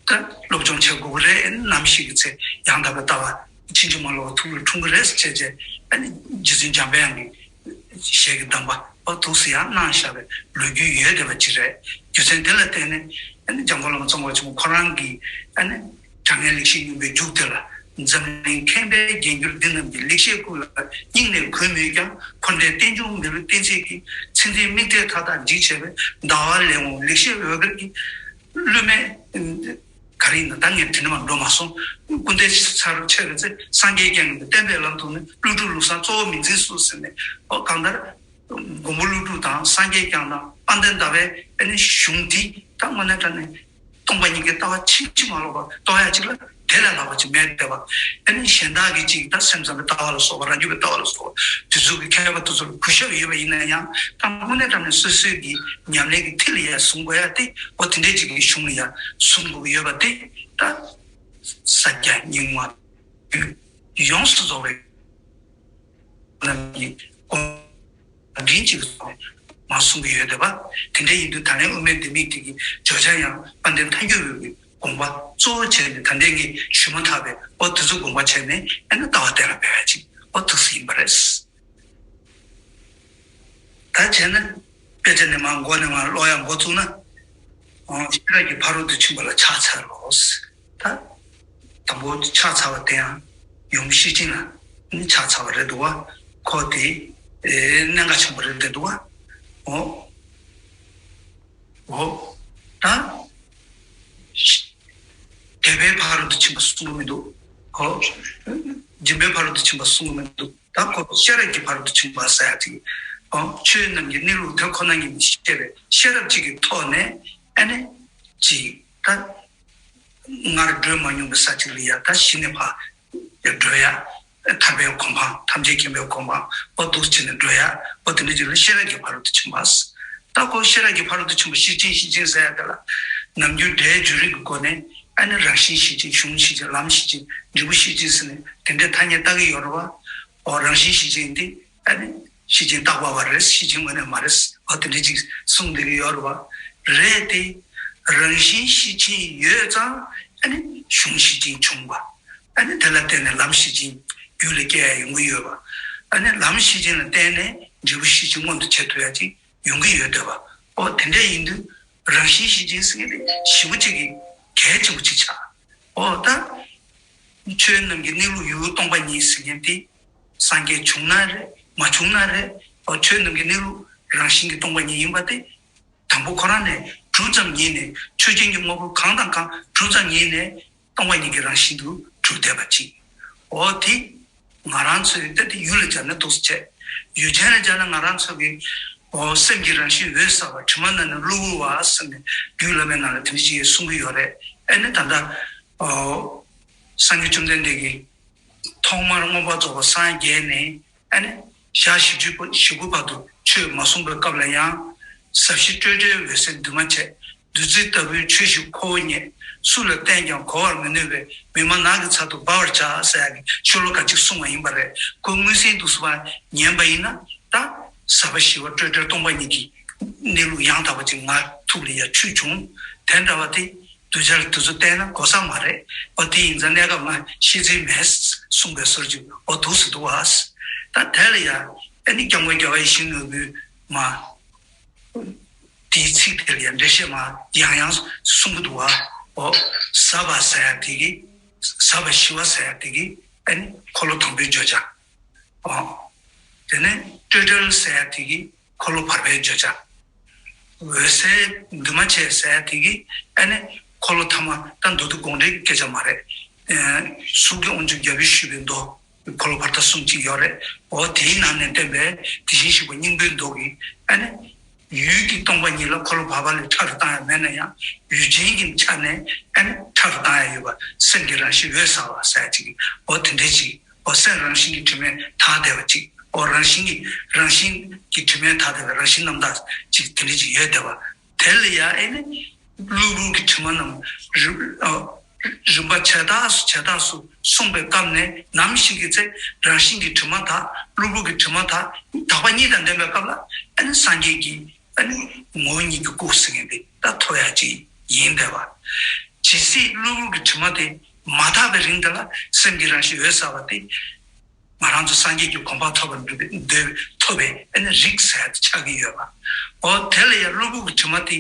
ད་སློབ་སྦྱོང་བྱེད་དགོས་ཀྱི་རེད། ཨ་ནི་ནམ་ཞིག་གི་ཚེ་ཡང་དག་པའི་ལྟ་བ་ཕྱིན་ཅི་མ་ལོག་པ་ཐུགས་ལ་འཁྲུངས་ཀྱི་རེད་ཟེར་བྱས་བྱས་ཨ་ནི་རྗེ་བཙུན་འཇམ་དཔལ་དབྱངས་ཀྱི་ཞལ་གྱི་གདམས་པ་ཨོ་ཐུགས་སུ་ཡང་གནང་བཞག་པའི་ལོ་རྒྱུས་ཡོད་བསྡད་པ་ཅིག་རེད། རྒྱུ་མཚན་དེ་ལ་བརྟེན་ནས་ཨ་ནི་འཇམ་མགོན་བླ་མ་ཙོང་ཁ་པ་ཆེན་པོ་ཁོ་རང་གིས་ཨ་ནི། དྲང་ངེས་ལེགས་བཤད་སྙིང་པོའི་མཇུག་དེ་ལ། འཛམ་གླིང་མཁས་པའི་རྒྱན་གྱུར་འདི་རྣམས་ཀྱི་ལེགས་བཤད་ཀུན་ལ་སྙིང་ནས་གུས་མོས་ཀྱང་། འཁོར་འདས་རྟེན་འབྱུང་མི་ལུས་རྟེན་ཚད་ཀྱིས། ཚེ་འདིའི་དམིགས་གཏད་མཐའ་དག་འཇིག་བྱེད་པའི། ཟླ་བ་ལེགས་འོང་ལེགས་བཤད་འོད་དཀར་གྱིས། བསླུ་མེད་ག་རེ་ཡིན་ན་ད་ངས་དྲི་ནི་མ་འགྲོ་མ་སོང་། སྐུ་ཟླ་ཚར་ཆེ་རེ་ཚེ་སངས་རྒྱས་བསྐྱངས་ཀྱི་བསྟན་པའི་ལམ་དུ་ནི། ཀླུ་སྒྲུབ་ལུགས་བཟང་གཙོ་བོ་མིང་འཛིན་སུ་ཟེར་ནས་ཨོ་གང་ལྟར། མགོན་པོ་ཀླུ་སྒྲུབ་དང་སངས་རྒྱས་བསྐྱངས་དང་དཔལ་ལྡན་ཟླ་བའི་ཨ་ནི་གཞུང་འདི་ད་དངོས་གནས་དྲང་གནས་སྟོང་པ་ཉིད་ཀྱི་ལྟ་བ་ཕྱིན་ཅི་མ་ལོག་པ་རྟོགས་ཡ་ཅིག་ལ་དེ་ལས་ལྷག་པ་ཅིག་མེད་བསྡད་པ། ཨ་ནི་གཞན་དག་གིས་ཅིག་ད་སེམས་ཙམ་པའི་ལྟ་བ་ལ་སོགས་པ་རང་རྒྱུད་པའི་ལྟ་བ་ལ་སོགས་པ་དེ་ཚོ་གི་མཁས་པ་དེ་ཚོ་ལ་གུས་ཞབས་ཡོད་པ་ཡིན་ན་ཡང་ད་དངོས་གནས་དྲང་གནས་སོ་སོའི་གི་ཉམས་ལེན་གྱི་མཐིལ་ལ་ཡ་བཟུང་དགོས་ཡ་དེ་འོ་དེ་འདྲས་ཅིག་གི་གཞུང་ལ་ཡ་བཟུང་དགོས་ཀྱི་ཡོད་པ་དེ་ད་ས་སྐྱ་རྙིང་མ་ཡོངས་སུ་རྫོགས་པའི་རྣམས་ཀྱིས་དགོངས་འགྲེལ་གཅིག་སོགས་མ་གསུང་གི་ཡོད་དེ་བ། དེ་འདྲ་ཡིན་དུས་ད་ལན་དབུ་མའི་ལྡེ་མིག་དེ་གི་བརྗོད་བྱ་ཡང་དཔལ་ལྡན་ཐལ་འགྱུར་བའི་དགོངས་པ་གཙོ་བོ་བྱས་ནས་ད་ལྟའི་ངས་ཞུས་མ་ཐག་པའི་ཨོ་དེ་ཚོ་དགོངས་པ་བྱས་ནས་ཨ་ནི་ལྟ་བ་གཏན་ལ་འབེབས་ཡ་ཅིག་ཨོ་ཐུགས་སུ་ཡིན་པ་རེད། ད་བྱས་ན་དཔེ་ཆ་ནས་མར་མགོ་ནས་མར་ཀློག་ཡ་འགོ་བཙུགས་ན། ཨོ་ཤེས་རབ་ཀྱི་ཕ་རོལ་ཏུ་ཕྱིན་པ་ལ་ཕྱག་འཚལ་ལོ། ད། དང་པོ་ཕྱག་འཚལ་བ་དེ་ཡང་ཡུམ་ཤེར་ཕྱིན་ལ་ནི་ཕྱག་འཚལ་བ་རེད་འདུག་བ། ཁོ་དེ་ཨེ་གནད་འགག་ཆེན་པོ་རེད་འདུག་བ། འོ། འོ། ད། དད་པའི་ཕ་རོལ་ཏུ་ཕྱིན་པ་གསུང་གི་མི་འདུག་འོ། སྦྱིན་པའི་ཕ་རོལ་ཏུ་ཕྱིན་པ་གསུང་གི་མི་འདུག་ད་ཁོ་ཤེས་རབ་ཀྱི་ཕ་རོལ་ཏུ་ཕྱིན་པ་ཟེར་ཡ་ཅིག་འོ། ཆོས་རྣམས་ཀྱི་གནས་ལུགས་དེ་ཁོ་ན་ཉིད་ནས་ཤེས་པའི་ཤེས་རབ་ཅིག་གི་ཐོག་ནས་ཨ་ནི། ཅིག་ད། སྔར་བགྲོད་མ་མྱོང་བའི་ས་ཅིག་ལ་ཡ་ད་གཞི་ནས་ཕར་ཡ་བགྲོད་ཡ། ཐར་པའི་གོ་འཕང་ཐམས་ཅད་མཁྱེན་པའི་གོ་འཕང་འོ་འདུག་བྱས་ནས་བགྲོད་ཡ། འོ་དེ་འདྲ་ཅིག་ལ་ཤེས་རབ་ཀྱི་ཕ་རོལ་ཏུ་ཕྱིན་པ། ད་ཁོ་ཤེས་རབ་ཀྱི་ཕ་རོལ་ཏུ་ཕྱིན་པ་ཤེར་ཕྱིན་ཤེར་ཕྱིན་ཟེར་ཡ་དེ་ལ། ནམ་རྒྱུན་སྒྲའི་འཇུག་རིགས་ཀྱི་སྒོ་ནས་ཨ་ནི་རང་བཞིན་ཤེར་ཕྱིན་གཞུང་ཤེར་ཕྱིན་ལམ་ཤེར་ཕྱིན་འབྲས་བུ་ཤེར་ཕྱིན་ཟེར་ནས་དེ་འདྲའི་ཐ་སྙད་བཏགས་ཀྱི་ཡོད་རེད་བ། འོ་རང་བཞིན་ཤེར་ཕྱིན་འདི་ཨ་ནི། ཤེར་ཕྱིན་བཏགས་པ་བ་རེད། ཤེར་ཕྱིན་དངོས་གནས་མ་རེད། འོ་དེ་འདྲ་ཅིག་གསུངས་བསྡད་ཀྱི་ཡོད་རེད་བ། རེད་དེ། རང་བཞིན་ཤེར་ཕྱིན་ཡོད་ཙང་ཨ་ནི་གཞུང་ཤེར་ཕྱིན་བྱུང་བ། ཨ་ནི་དེ་ལ་བརྟེན་ནས་ལམ་ཤེར་ཕྱིན་རྒྱུད་ལ་སྐྱེ་ཡ་ཡོང་གི་ཡོད་པ། ཨ་ནི་ལམ་ཤེར་ཕྱིན་ལ་བརྟེན་ནས་འབྲས་བུ་ཤེར་ཕྱིན་མངོན་དུ་བྱེད་ཐུབ་ཡ་ཅིག་ཡོང་གི་ཡོད་འདོད་པ། ཨོ་དེ་འདྲ་ཡིན་དུས་རང་བཞིན་ཤེར་ཕྱིན་ཟེར་མཁན་དེ་ཞེ་པོ་ཅིག་གི་གལ་ཆེན་པོ་ཅིག་ཆགས། ཨོ་ད། ཆོས་རྣམས་ཀྱི་གནས་ལུགས་ཡུལ་སྟོང་པ་ཉིད་ཟེར་མཁན་དེ། སངས་རྒྱས་བྱུང་ན་རེད་མ་བྱུང་ན་རེད། ཨོ་ཆོས་རྣམས་ཀྱི་གནས་ལུགས་རང་བཞིན་གྱིས་སྟོང་པ་ཉིད་ཡིན་པ་དེ། དང་པོ་ཁོ་རང་ནས་གྲུབ་ཙམ་ཉིད་ནས་ཆོས་ཅན་གྱི་དངོས་པོ་གང་དང་གང་གྲུབ་ཙམ་ཉིད་ནས་སྟོང་པ་ཉིད་ཀྱི་རང་བཞིན་དུ་གྲུབ་བསྡད་པ་ཅིག་ཨོ་དེ། ང་རང་ཚོའི་ད་དེ་ཡུལ་ལ་སྦྱར་ན་འདུག་སེ་བྱས། ཡུལ་ཅན་ལ་སྦྱར་ན་ང་རང་ཚོ་གི་ཨོ་སེམས་ཀྱི་རང་བཞིན་འོད་གསལ་བ་དྲི་མ་ནང་ནས་གློ་བུར་བ་ཟེར་ནས་རྒྱུད་བླ་མའི་ནང་ལ་དེ་འདྲ་ཅིག་གསུང་གི་ཡོད་རེད། ཨ་ནི་ད་ལྟ་ཨོ་སངས་རྒྱས་བཅོམ་ལྡན་འདས་ཀྱིས་ཐོག་མར་མངོན་པར་རྫོགས་པར་སངས་རྒྱས་ནས་ཨ་ནི་ཞག་བཞི་བཅུ་པ་བཞི་དགུ་བར་དུ་ཆོས་མ་གསུངས་པའི་སྐབས་ལ་ཡང་ཟབ་ཞི་སྤྲོས་བྲལ་འོད་གསལ་འདུས་མ་བྱས། བདུད་རྩི་ལྟ་བུའི་ཆོས་ཤིག་ཁོ་བོ་རྙེད། སུ་ལ་བསྟན་ཀྱང་གོ་བར་མི་ནུས་པས། མི་སྨྲ་ནགས་ཀྱི་ཚལ་དུ་སྦ་བར་བྱ་ཟེར་ཡག་གི་ཤོ་ལོ་ཀ་ཅིག་གསུངས་པ་ཡིན་པ་རེད། ཁོ་དངོས་ཟིན་དུ་སུ་བ་ཉན་པ་ཡིན་ན་ད་ཟབ་པ་ཞི་བ་སྤྲོས་བྲལ་སྟོང་པ་ཉིད་ཀྱི་གནས་ལུགས་ཡང་དག་པ་ཅིག་ང་ཐུགས་ལ་ཡ་ཆུད་བྱུང་། དེ་འདྲ་བ་དེ་གདུལ་བྱ་ལ་དེ་ཚོ་བསྟན་ན་གོ་ས་མ་རེད། འོ་དེ་ཡིན་ཙང་གནས་སྐབས་ང་ཤེས་ཚོད་མེད་གསུངས་པའི་སོར་ཅིག་འོ་འདུག་སེ་འདུག་བ། ད་དེ་ལ་ཡ་ཨ་ནི་སྐྱབས་མགོན་རྒྱལ་བ་ཡིད་བཞིན་ནོར་བུས་མ། དེའི་ཚིག་དེ་ལ་ཡང་འགྲེལ་བཤད་མ་ཡང་ཡང་གསུང་གི་འདུག་བ། ཨོ། ཟབ་པ་ཟེར་ཡ་དེ་གི། ཟབ་པ་ཞི་བ་ཟེར་ཡ་དེ་གི་ཨ་ནི་འཁོར་ལོ་དང་པོའི་བརྗོད་བྱ། ཨོ། དེ་ནས་སྤྲོས་བྲལ་ཟེར་ཡ་དེ་གི་འཁོར་ལོ་བར་པའི་བརྗོད་བྱ། འོད་གསལ་འདུས་མ་བྱས་ཟེར་ཡ་དེ་གི་ཨ་ནི་འཁོར་ལོ་ཐ་མ་ད་མདོ་སྡེ་དགོངས་འགྲེལ་གྱི་སྐད་ཆ་མ་རེད། ཨ་གཟུགས་ཀྱི་དབང་ཕྱུག་རྒྱལ་པོས་ཞུས་པའི་མདོ། འཁོར་ལོ་བར་དོ་གསུམ་གཅིག་ཡོད་རེད། འོ་དེའི་ནང་ནས་བསྟན་པའི་དེ་བཞིན་གཤེགས་པ་སྙིང་པོའི་མདོ་གི་ཨ་ནི། ཡུལ་གྱི་སྟོང་པ་ཉིད་ལ་འཁོར་ལོ་བར་པ་ལས་ཕྲ་རུ་བཏང་ཡ་མེད་ན་ཡང་ཡུལ་ཅན་གྱི་ཆ་ནས་ཨ་ནི་ཕྲ་རུ་བཏང་ཡ་ཡོད་པ། སེམས་ཀྱི་རང་བཞིན་འོད་གསལ་བ་ཟེར་ཡ་ཅིག་འོ་དེ་འདྲ་ཅིག་འོ་སེམས་རང་བཞིན་གྱིས་དྲི་མས་དག་བསྡད་པ་ཅིག་འོ་རང་བཞིན་གྱིས་རང་བཞིན་གྱིས་དྲི་མས་དག་བསྡད་པའི་རང་བཞིན་རྣམ་དག་ཅིག་དེ་འདྲ་ཅིག་ཡོད་བསྡད་པ། དེ་ལ་ཡང་ཨེ་ནི་གློ་བུར་གྱི་དྲི་མ་རྣམས་རིམ་ཨ་རིམ་པ་བྱེ་བྲག་སུ་བྱེ་བྲག་སུ་གསུངས་པའི་སྐབས་ནས་ནམ་ཞིག་གི་ཚེ་རང་བཞིན་གྱི་དྲི་མ་དག་གློ་བུར་གྱི་དྲི་མ་དག་དག་པ་གཉིས་དང་ལྡན་པའི་སྐབས་ལ་ཨ་ནི་སངས་རྒྱས་ཀྱི་ཨ་ནི་ངོ་བོ་ཉིད་ཀྱི་སྐུ་ཟེར་མཁན་དེ་ད་ཐོབ་ཡ་ཅིག་ཡིན་བསྡད་པ། ཇི་སྲིད་གློ་བུར་གྱི་དྲི་མ་དེ་མ་དག་པའི་རིང་དེ་ལ་སེམས་ཀྱི་རང་བཞིན་འོད་གསལ་བ་དེ། ང་རང་ཚོ་སངས་རྒྱས་ཀྱི་གོ་འཕང་ཐོབ་པར་འདོད་པའི་འདོད་ཐོབ་པའི་ཨ་ནི་རིགས་ཟེར་ཡ་དེ་ཆགས་ཀྱི་ཡོད་པ། འོ་དེ་ལ་ཡང་གློ་བུར་གྱི་དྲི་མ་དེ་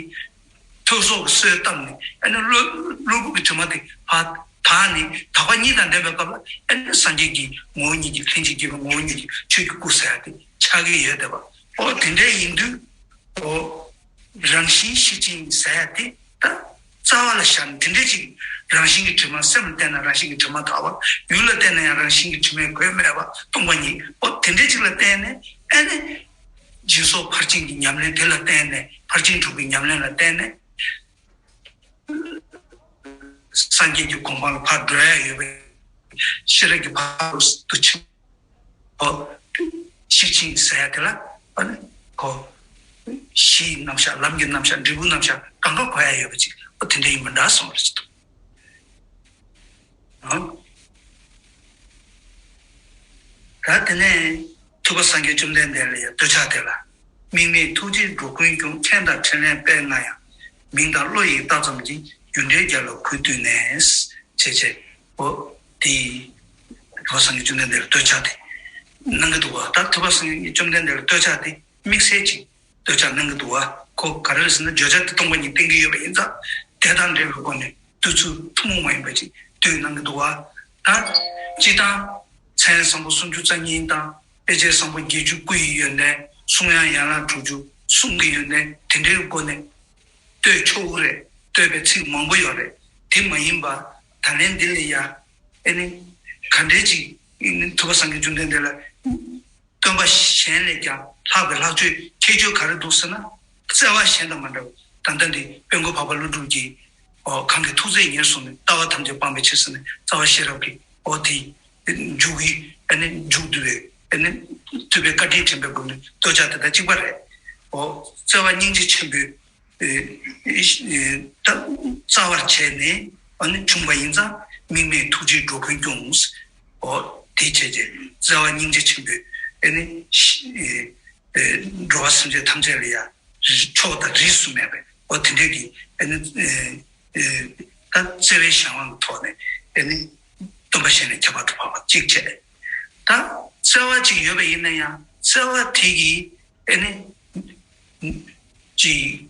ཐོས་སོགས་ཀྱི་སྲོལ་བཏབ་ནས་ཨ་ནི་གློ་གློ་བུར་གྱི་དྲི་མ་དེ་ཕར་དག་ནས་དག་པ་གཉིས་དང་ལྡན་པའི་སྐབས་ལ་ཨ་ནི་སངས་རྒྱས་ཀྱི་ངོ་བོ་ཉིད་ཀྱི་ལྷན་ཅིག་སྐྱེས་པའི་ངོ་བོ་ཉིད་ཀྱི་ཆོས་ཀྱི་སྐུ་ཟེར་ཡ་དེ་ཆགས་ཀྱི་ཡོད་བསྡད་པ། འོ་དེ་འདྲ་ཡིན་དུས་འོ། རང་བཞིན་ཤེར་ཕྱིན་ཟེར་ཡ་དེ་ད་རྩ་བ་ལ་བཞག་ན་དེ་འདྲ་ཅིག་རང་བཞིན་གྱི་དྲི་མ། སེམས་ལ་བལྟས་ན་རང་བཞིན་གྱི་དྲི་མ་དག་པ། ཡུལ་ལ་བལྟས་ན་ཡང་རང་བཞིན་གྱི་དྲི་མས་གོས་མེད་པ། སྟོང་པ་ཉིད། འོ་དེ་འདྲ་ཅིག་ལ་བལྟས་ནས་ཨ་ནི་སྦྱིན་སོགས་ཕར་ཕྱིན་གྱི་ཉམས་ལེན་དེ་ལ་བརྟེན་ནས། ཕར་ཕྱིན་དྲུག་གི་ཉམས་ལེན་ལ་བརྟེན་ནས་སངས་རྒྱས་ཀྱི་གོ་འཕང་ལ་ཕར་འགྲོ་ཡ་ཡོད་པའི་ཤེས་རབ་ཀྱི་ཕ་རོལ་ཏུ་ཕྱིན། ཨོ། ཤེར་ཕྱིན་ཟེར་ཡ་དེ་ལ་ཨ་ནི་ཁོ་གཞིའི་རྣམ་གཞག་ལམ་གྱི་རྣམ་གཞག་འབྲས་བུའི་རྣམ་གཞག་གང་ག་གོ་ཡ་ཡོད་པ་ཅིག་ཨོ་དེ་འདྲ་ཡིན་པ་འདྲ་གསུངས་པ་རེད། ཨོ། ད་དེ་ནས་ཐུབ་པ་སངས་རྒྱས་བཅོམ་ལྡན་འདས་ལ་ཡང་འདོད་ཆགས་དེ་ལ། དམིགས་མེད་ཐུགས་རྗེས་འགྲོ་ཀུན་སྐྱོང་། མཁྱེན་དང་ཕྲིན་ལས་དཔལ་མངའ་ཡང་། མིང་དང་བློ་ཡིས་བཏགས་ཙམ་གྱིས། རྒྱུ་འབྲས་རྒྱལ་ལ་གུས་བཏུད་ནས། ཅེས་བྱས། འོ། དེ་ཐུབ་པ་སངས་རྒྱས་བཅོམ་ལྡན་འདས་ལ་འདོད་ཆགས་དེ་གནང་གི་འདུག་བ། ད་ཐུབ་པ་སངས་རྒྱས་བཅོམ་ལྡན་འདས་ལ་འདོད་ཆགས་དེ་དམིགས་བསལ་གྱིས་འདོད་ཆགས་གནང་གི་འདུག་བ། ཁོ་ག་རེ་རེད་ཟེར་ན་བརྗོད་བྱ་དེ་སྟོང་པ་ཉིད་བསྟན་གྱི་ཡོད་པ་ཡིན་ཙང་དེ་དང་འབྲེལ་བའི་སྒོ་ནས་བསྟོད་ཚུལ་ཐུན་མོང་མ་ཡིན་པ་ཅིག་བསྟོད་གནང་གི་འདུག་བ། ད་སྤྱིར་བཏང་མཚན་བཟང་པོ་སུམ་ཅུ་རྩ་གཉིས་དང་དཔེ་བྱད་བཟང་པོ་བརྒྱད་ཅུ་སྐུ་ཡི་ཡོན་ཏན། གསུང་དབྱངས་ཡན་ལག་དྲུག་ཅུ་གསུང་གི་ཡོན་ཏན་དེ་འདྲའི་སྒོ་ནས་བསྟོད་ཆོག་གི་རེད། བསྟོད་པའི་ཚིག་མང་པོ་ཡོད་རེད། དེ་མ་ཡིན་པ་ད་ལན་འདི་ལ་ཡ་ཨེ་ནི་ག་འདྲའི་ཅིག་ཐུབ་པ་སངས་རྒྱས་བཅོམ་ལྡན་འདས་ལ་སྟོན་པ་གཞན་ལས་ཀྱང་ལྷག་པའི་ལྷག་བཅོས་ཁྱད་ཆོས་ག་རེ་འདུག་ཟེར་ན། བརྩེ་བ་གཞན་དང་མ་འདྲ་བ། ད་ལྟ་འདི་དཔལ་མགོན་འཕགས་པ་ཀླུ་སྒྲུབ་ཀྱིས་ཨོ་གང་གི་ཐུགས་བརྩེ་ཉེར་བཟུང་ནས། ལྟ་བ་ཐམས་ཅད་སྤང་བའི་ཕྱིར་ཟེར་ནས་རྩ་བ་ཤེས་རབ་ཀྱི་ཨོ་དེ་མཇུག་གི་ཨ་ནི་མཇུག་བསྡུ་བའི་ཨ་ནི་ཐུབ་པའི་བཀའ་དྲིན་དྲན་པའི་སྒོ་ནས་འདོད་ཆགས་དེ་དང་གཅིག་པ་རེད། ཨོ་བརྩེ་བ་སྙིང་རྗེ་ཆེན་པོས་ཨེ་ཨེ་ད་རྩ་བར་བྱས་ནས་ཨ་ནི་བྱུང་བ་ཡིན་ཙང་། དམིགས་མེད་ཐུགས་རྗེས་འགྲོ་ཀུན་སྐྱོང་། ཨོ་དེ་བྱས་རྗེས་བརྩེ་བ་སྙིང་རྗེ་ཆེན་པོས་ཨ་ནི་ཨེ་ཨེ་འགྲོ་བ་སེམས་ཅན་ཐམས་ཅད་ལ་ཡ་ཕྱོགས་དང་རིས་སུ་མེད་པའི་ཨོ་དེ་འདྲའི་གི་ཨ་ནི་ཨེ་ཨེ་ད་བརྩེ་བའི་གཞན་དབང་གི་ཐོག་ནས་ཨ་ནི་སྟོན་པ་གཞན་ལས་ཁྱད་པར་དུ་འཕགས་པ་གཅིག་བྱས། ད་བརྩེ་བ་གཅིག་ཡོད་པ་ཡིན་ན་ཡང་བརྩེ་བ་དེ་གི་ཨ་ནི་ཅིག་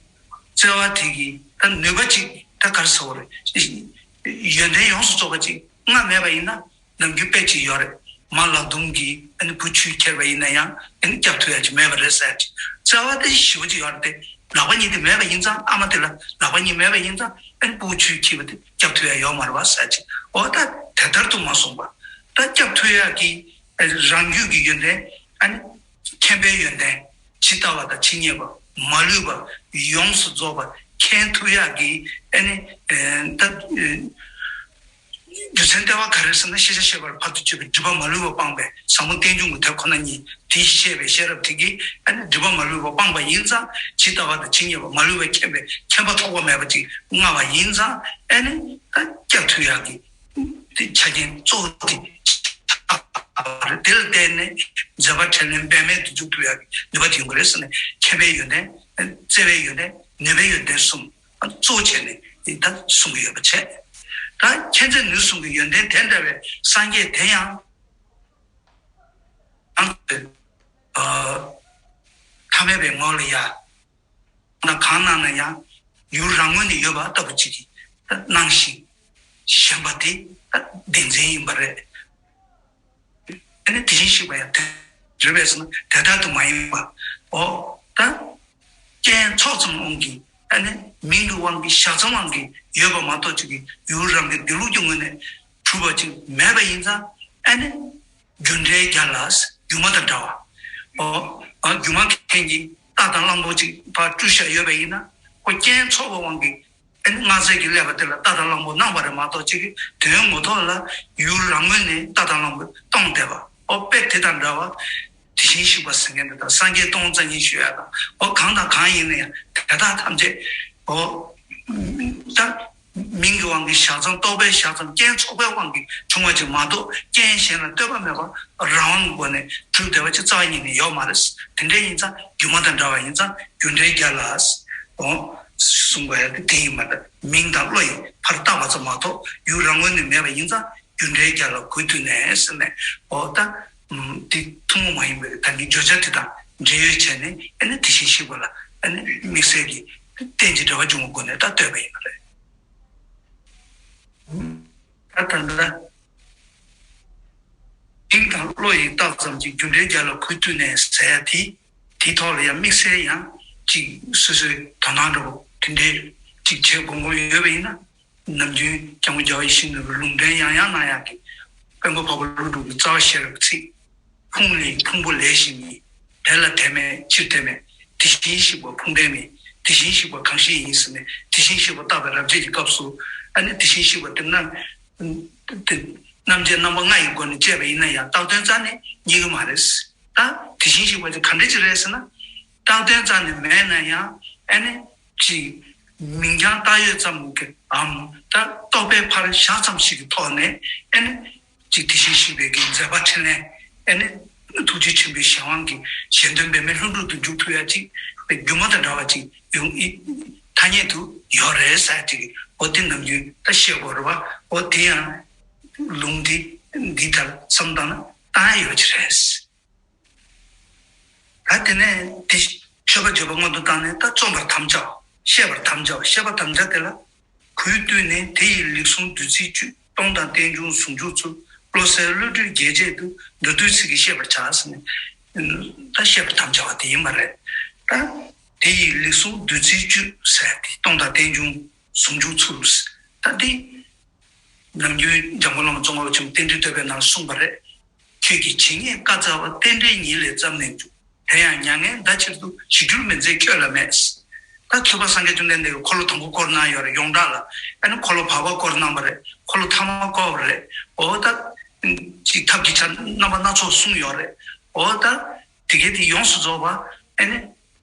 བརྩེ་བ་དེ་གི་ད་ནུས་པ་ཅིག་ད་ག་རེ་ཟེར་བ་རེད། ཡོན་ཏན་ཡོངས་སུ་རྫོགས་པ་ཅིག་ལྔ་མེད་པ་ཡིན་ན། ནམ་རྒྱུན་དཔེ་ཅིག་ཡོད་རེད། མ་ལག་རྡུམ་གྱིས་ཨ་ནི་བུ་ཆུས་ཁྱེར་བ་ཡིན་ན་ཡང་ཨ་ནི་སྐྱབས་ཐུབ་ཡ་ཅིག་མེད་པ་རེད་ཟེར་ཅིག་བརྩེ་བ་དེ་ཞེ་པོ་ཅིག་ཡོད་རེད་དེ། ལག་པ་གཉིས་དེ་མེད་པ་ཡིན་ཙང་། ཨ་མ་དེ་ལ་ལག་པ་གཉིས་མེད་པ་ཡིན་ཙང་ཨ་ནི་བུ་ཆུས་ཁྱེར་བ་དེ་སྐྱབས་ཐུབ་ཡ་ཡོད་མ་རེད་པ་ཟེར་ཅིག་འོ་ད་དེ་ལྟར་དུ་མ་གསུངས་པ། ད་སྐྱབས་ཐུབ་ཡ་གི་རང་རྒྱུད་ཀྱི་ཡོན་ཏན་ཨ་ནི། མཁྱེན་པའི་ཡོན་ཏན། ཇི་ལྟ་བ་དང་ཇི་སྙེད་པ། མ་ལུས་པ། ཡོངས་སུ་རྫོགས་པ་མཁྱེན་ཐུབ་ཡག་གི་ཨ་ནི་ད་རྒྱུ་མཚན་ལྟེ་བ་ག་རེ་ཟེར་ན། ཤེས་བྱ་ཤེས་པ་ལ་ཕར་དུ་བྱེད་པའི་སྒྲིབ་པ་མ་ལུས་པ་སྤངས་པའི་ཟབ་མོ་རྟེན་འབྱུང་གི་དོན་ཁོ་ན་ཉིད་དེ་ཤེས་པའི་ཤེས་རབ་དེ་གིས་ཨ་ནི་སྒྲིབ་པ་མ་ལུས་པ་སྤངས་པ་ཡིན་ཙང་། ཇི་ལྟ་བ་དང་ཇི་སྙེད་པ་མ་ལུས་པ་མཁྱེན་པའི་མཁྱེན་པ་ཐོགས་པ་མེད་པ་ཅིག་མངའ་བ་ཡིན་ཙང་། ཨ་ནི་ད་སྐྱབས་ཐུབ་ཡག་གི་དེ་ཆ་རྐྱེན་གཙོ་བོ་དེ་ཆགས་པ་རེད། དེ་ལ་བརྟེན་ནས་མཛད་པ་འཕྲིན་ལས་འབད་མེད་དུ་འཇུག་ཐུབ་ཡག་གི་ནུས་པ་དེ་ཡོང་གི་རེད་ཟེར་ནས། མཁྱེན་པའི་ཡོན་ཏན། བརྩེ་བའི་ཡོན་ཏན། ནུས་པའི་ཡོན་ཏན་གསུམ་གཙོ་བོ་བྱས་ནས་དེ་ལྟར་གསུང་གི་ཡོད་པ་བྱས། ད་མཁྱེན་བརྩེ་ནུས་གསུམ་གྱི་ཡོན་ཏན་དེ་འདྲ་བའི་སངས་རྒྱས་དེ་ཡང་ཨ་ཐ་མལ་པའི་ངོ་ལ་ཡ། ན་གང་གནང་ན་ཡང་ཡུལ་རང་ངོས་ནས་ཡོད་པ་ལྟ་བུ་ཅིག་གིས་གནང་ཞིང་། གཞན་པ་དེ་བདེན་འཛིན་ཡིན་པ་རེད། ཨ་ནི་དེ་བཞིན་གཤེགས་པ་ཡང་དེ་རེད་པས་ཟེར་ན་དེ་ལྟར་དུ་མ་ཡིན་པ། འོ་ད་རྐྱེན་ཚོགས་ཙམ་དབང་གིས། ཨ་ནི་མིང་གི་དབང་གིས། ཞག་ཙམ་དབང་གིས་ཡོད་པ་མ་གཏོགས་ཅིག་གིས་ཡུལ་རང་གི་གནས་ལུགས་ཀྱི་ངོས་ནས་གྲུབ་པ་ཅིག་མེད་པ་ཡིན་ཙང་། ཨ་ནི། རྒྱུ་འབྲས་རྒྱལ་ལ། སྒྱུ་མ་དང་འདྲ་བ། ཨོ། ཨ། སྒྱུ་མ་མཁན་གྱིས་རྟ་དང་གླང་པོ་ཅིག་ཕར་སྤྲུལ་བཞག་ཡོད་པ་ཡིན་ན། ཁོ་རྐྱེན་ཚོགས་པའི་དབང་གིས། ཨ་ནི་སྔར་ཚད་ཀྱི་ཀླད་པ་དེ་ལ་རྟ་དང་གླང་པོ་སྣང་བ་རེད་མ་གཏོགས། ཅིག་གི་དོན་ངོ་ཐོག་ལ་ཡུལ་རང་ངོས་ནས་རྟ་དང་གླང་པོ་སྟོང་བསྡད་པ། ཨོ། དཔེ་དེ་དང་འདྲ་བ། དེ་བཞིན་གཤེགས་པ་ཟེར་མཁན་དེ་དང་། སངས་རྒྱས་སྟོང་རྩ་གཉིས་ཞུ་ཡ་དང་། ཨོ། གང་དང་གང་ཡིན་ན་ཡང་དེ་དག་ཐམས་ཅད། ཨོ། ད། མིང་གི་དབང་གིས་བཞག་ཙམ། རྟོག་པས་བཞག་ཙམ། རྐྱེན་ཚོགས་པའི་དབང་གིས་བྱུང་བ་ཅིག་མ་གཏོགས། རྐྱེན་གཞན་ལ་ལྟོས་པ་མེད་པར་རང་དབང་གི་སྒོ་ནས་གྲུབ་བསྡད་པ་ཅིག་རྩ་བ་ཉིད་ནས་ཡོད་མ་རེད། དེ་འདྲ་ཡིན་ཙང་སྒྱུ་མ་དང་འདྲ་བ་ཡིན་ཙང་རྒྱུ་འབྲས་རྒྱལ་ལ། འོ། གསུངས་པ་ཡང་དེ་ཡིན་མ་རེད། མིང་དང་བློ་ཡིས་ཕར་བཏགས་པ་ཙམ་མ་གཏོགས་ཡུལ་རང་ངོས་ནས་མེད་པ་ཡིན་ཙང་རྒྱུ་འབྲས་རྒྱལ་ལ་གུས་བཏུད་ནས་ཟེར་ནས། འོ། ད། ཨམ། དེ་ཐུན་མོང་མ་ཡིན་པའི་ད་གིན་བརྗོད་བྱ་དེ་དང་འབྲེལ་ཡོད་བྱས་ནས། ཨ་ནི་དེ་བཞིན་གཤེགས་པ་ལ། ཨ་ནི་དམིགས་བསལ་གྱི་རྟེན་གྱི་འབྲེལ་བ་འབྱུང་བའི་སྒོ་ནས་ད་བསྟོད་པ་ཡིན་པ་རེད། ད་ད་ལྟ་མིང་དང་བློ་ཡིས་བཏགས་ཙམ་གྱིས། རྒྱུ་འབྲས་རྒྱལ་ལ་གུས་བཏུད་ནས་ཟེར་ཡ་དེ། དེའི་ཐོག་ལ་ཡང་དམིགས་བསལ་ཡང་ཅིག་སོ་སོའི་དོ་སྣང་འདྲ་པོ་དེ་འདྲའི་ཅིག་བྱེད་དགོས་མཁོ་ཡོད་པ་ཡིན་ན། ནམ་རྒྱུན་སྐྱབས་མགོན་རྒྱལ་བ་ཡིད་བཞིན་ནོར་བུས་ལུང་འདྲེན་ཡང་ཡང་གནང་ཡག་གི། དཔལ་མགོན་འཕགས་པ་ཀླུ་སྒྲུབ་ཀྱི་རྩ་བ་ཤེས་རབ་ཀྱི་ཚིག། ཕུང་ལས་ཕུང་པོ་ལས་གཞན་མིན། དེ་ལ་དེ་མེད་ཕྱིར་དེ་མེད། དེ་བཞིན་གཤེགས་པ་ཕུང་ལྡན་མིན། དེ་བཞིན་གཤེགས་པ་གང་ཞིག་ཡིན་ཟེར་ནས། དེ་བཞིན་གཤེགས་པ་བརྟག་པའི་རབ་བྱེད་ཀྱི་སྐབས་སུ། ཨ་ནི་དེ་བཞིན་གཤེགས་པ་དེ་རྣམ་དེ་རྣམ་བཅད་རྣམ་པ་ལྔ་ཡི་སྒོ་ནས་དཔྱད་པ་ཡིན་ན་ཡང་བཏགས་དོན་རྩ་ནས་རྙེད་ཀྱི་མ་རེད། ད་དེ་བཞིན་གཤེགས་པ་དེ་ག་འདྲ་ཅིག་རེད་ཟེར་ན། བཏགས་དོན་རྩ་ནས་མེད་ན་ཡང་། ཨ་ནི་ཅིག་མིང་རྐྱང་བཏགས་ཡོད་ཙམ་གྱི་འམ། ད་རྟོག་པས་ཕར་བཞག་ཙམ་ཞིག་གི་ཐོག་ནས། ཨ་ནི་ཅིག་དེ་བཞིན་གཤེགས་པའི་གི་མཛད་པ་འཕྲིན་ལས། ཨ་ནི་ཐུགས་རྗེ་ཆེན་པོའི་གཞན་དབང་གིས་གཞན་དོན་འབད་མེད་ལྷུན་གྲུབ་ཏུ་འཇུག་ཐུབ་ཡ་ཅིག་སྒྱུ་མ་དང་འདྲ་བ་ཅིག་ཡོང་ཡི་ཐ་སྙད་དུ་ཡོད་རེད་ཟེར་ཅིག། འོ་དེ་ནམ་རྒྱུན་ད་བཤད་དགོས་རེད་བ། འོ་དེ་ཡང་ལུང་འདི་འདི་ལྟར་བསམ་བཏང་ན་བཏང་ཡ་ཡོད་ཀྱི་རེད། ད་དེ་ནས་དེ་མཆོད་པ་བརྗོད་པ་སྔོན་དུ་བཏང་ནས། ད་རྩོམ་པར་དམ་བཅའ། བཤད་པར་དམ་བཅའ། བཤད་པར་དམ་བཅའ་དེ་ལ། གུས་བཏུད་ནས་དེ་ཡི་ལེགས་གསུངས་བདུད་རྩིའི་བཅུད། སྟོང་དང་རྟེན་འབྱུང་ཟུང་འཇུག་ཚུལ། བློ་གསལ་བློ་གྲོས་རྒྱས་བྱེད་དུ། མདོར་བསྡུས་ཚིག་གིས་བཤད་པར་བྱ་ཟེར་ནས། ད་བཤད་པར་དམ་བཅའ་བ་དེ་ཡིན་པ་རེད། ད་དེ་ཡི་ལེགས་གསུངས་བདུད་རྩིའི་བཅུད་ཟེར་དེ། སྟོང་དང་རྟེན་འབྱུང་ཟུང་འཇུག་ཚུལ། ད་དེ། ནམ་རྒྱུན་འཇམ་མགོན་བླ་མ་ཙོང་ཁ་པ་ཆེན་པོ་རྟེན་འབྲེལ་བསྟོད་པའི་ནང་གསུངས་པ་རེད། ཁྱོད་ཀྱི་ཇི་སྙེད་བཀའ་སྩལ་པ། རྟེན་འབྲེལ་ཉིད་ལས་བརྩམས་ནས་འཇུག་དེ་ཡང་མྱ་ངན་འདའ་ཕྱིར་དུ། གཞི་གྱུར་མི་འཛད་ཁྱོད་ལ་མེད། ད་ཐུབ་པ་སངས་རྒྱས་བཅོམ་ལྡན་འདས་ཀྱིས་འཁོར་ལོ་དང་པོ་བསྐོར་གནང་ཡོད་རེད། ཡོངས་གྲགས་ལ། ཨ་ནི་འཁོར་ལོ་བར་པ་བསྐོར་གནང་བ་རེད། འཁོར་ལོ་ཐ་མ་བསྐོར་བ་རེད། འོ་ད་ཅིག་ཐབས་ཀྱི་ཆ་རྣམ་པ་སྣ་ཚོགས་གསུངས་ཡོད་རེད། འོ་ད་དེ་གའི་དེ་ཡོངས་སུ་རྫོགས་པ། ཨ་ནི་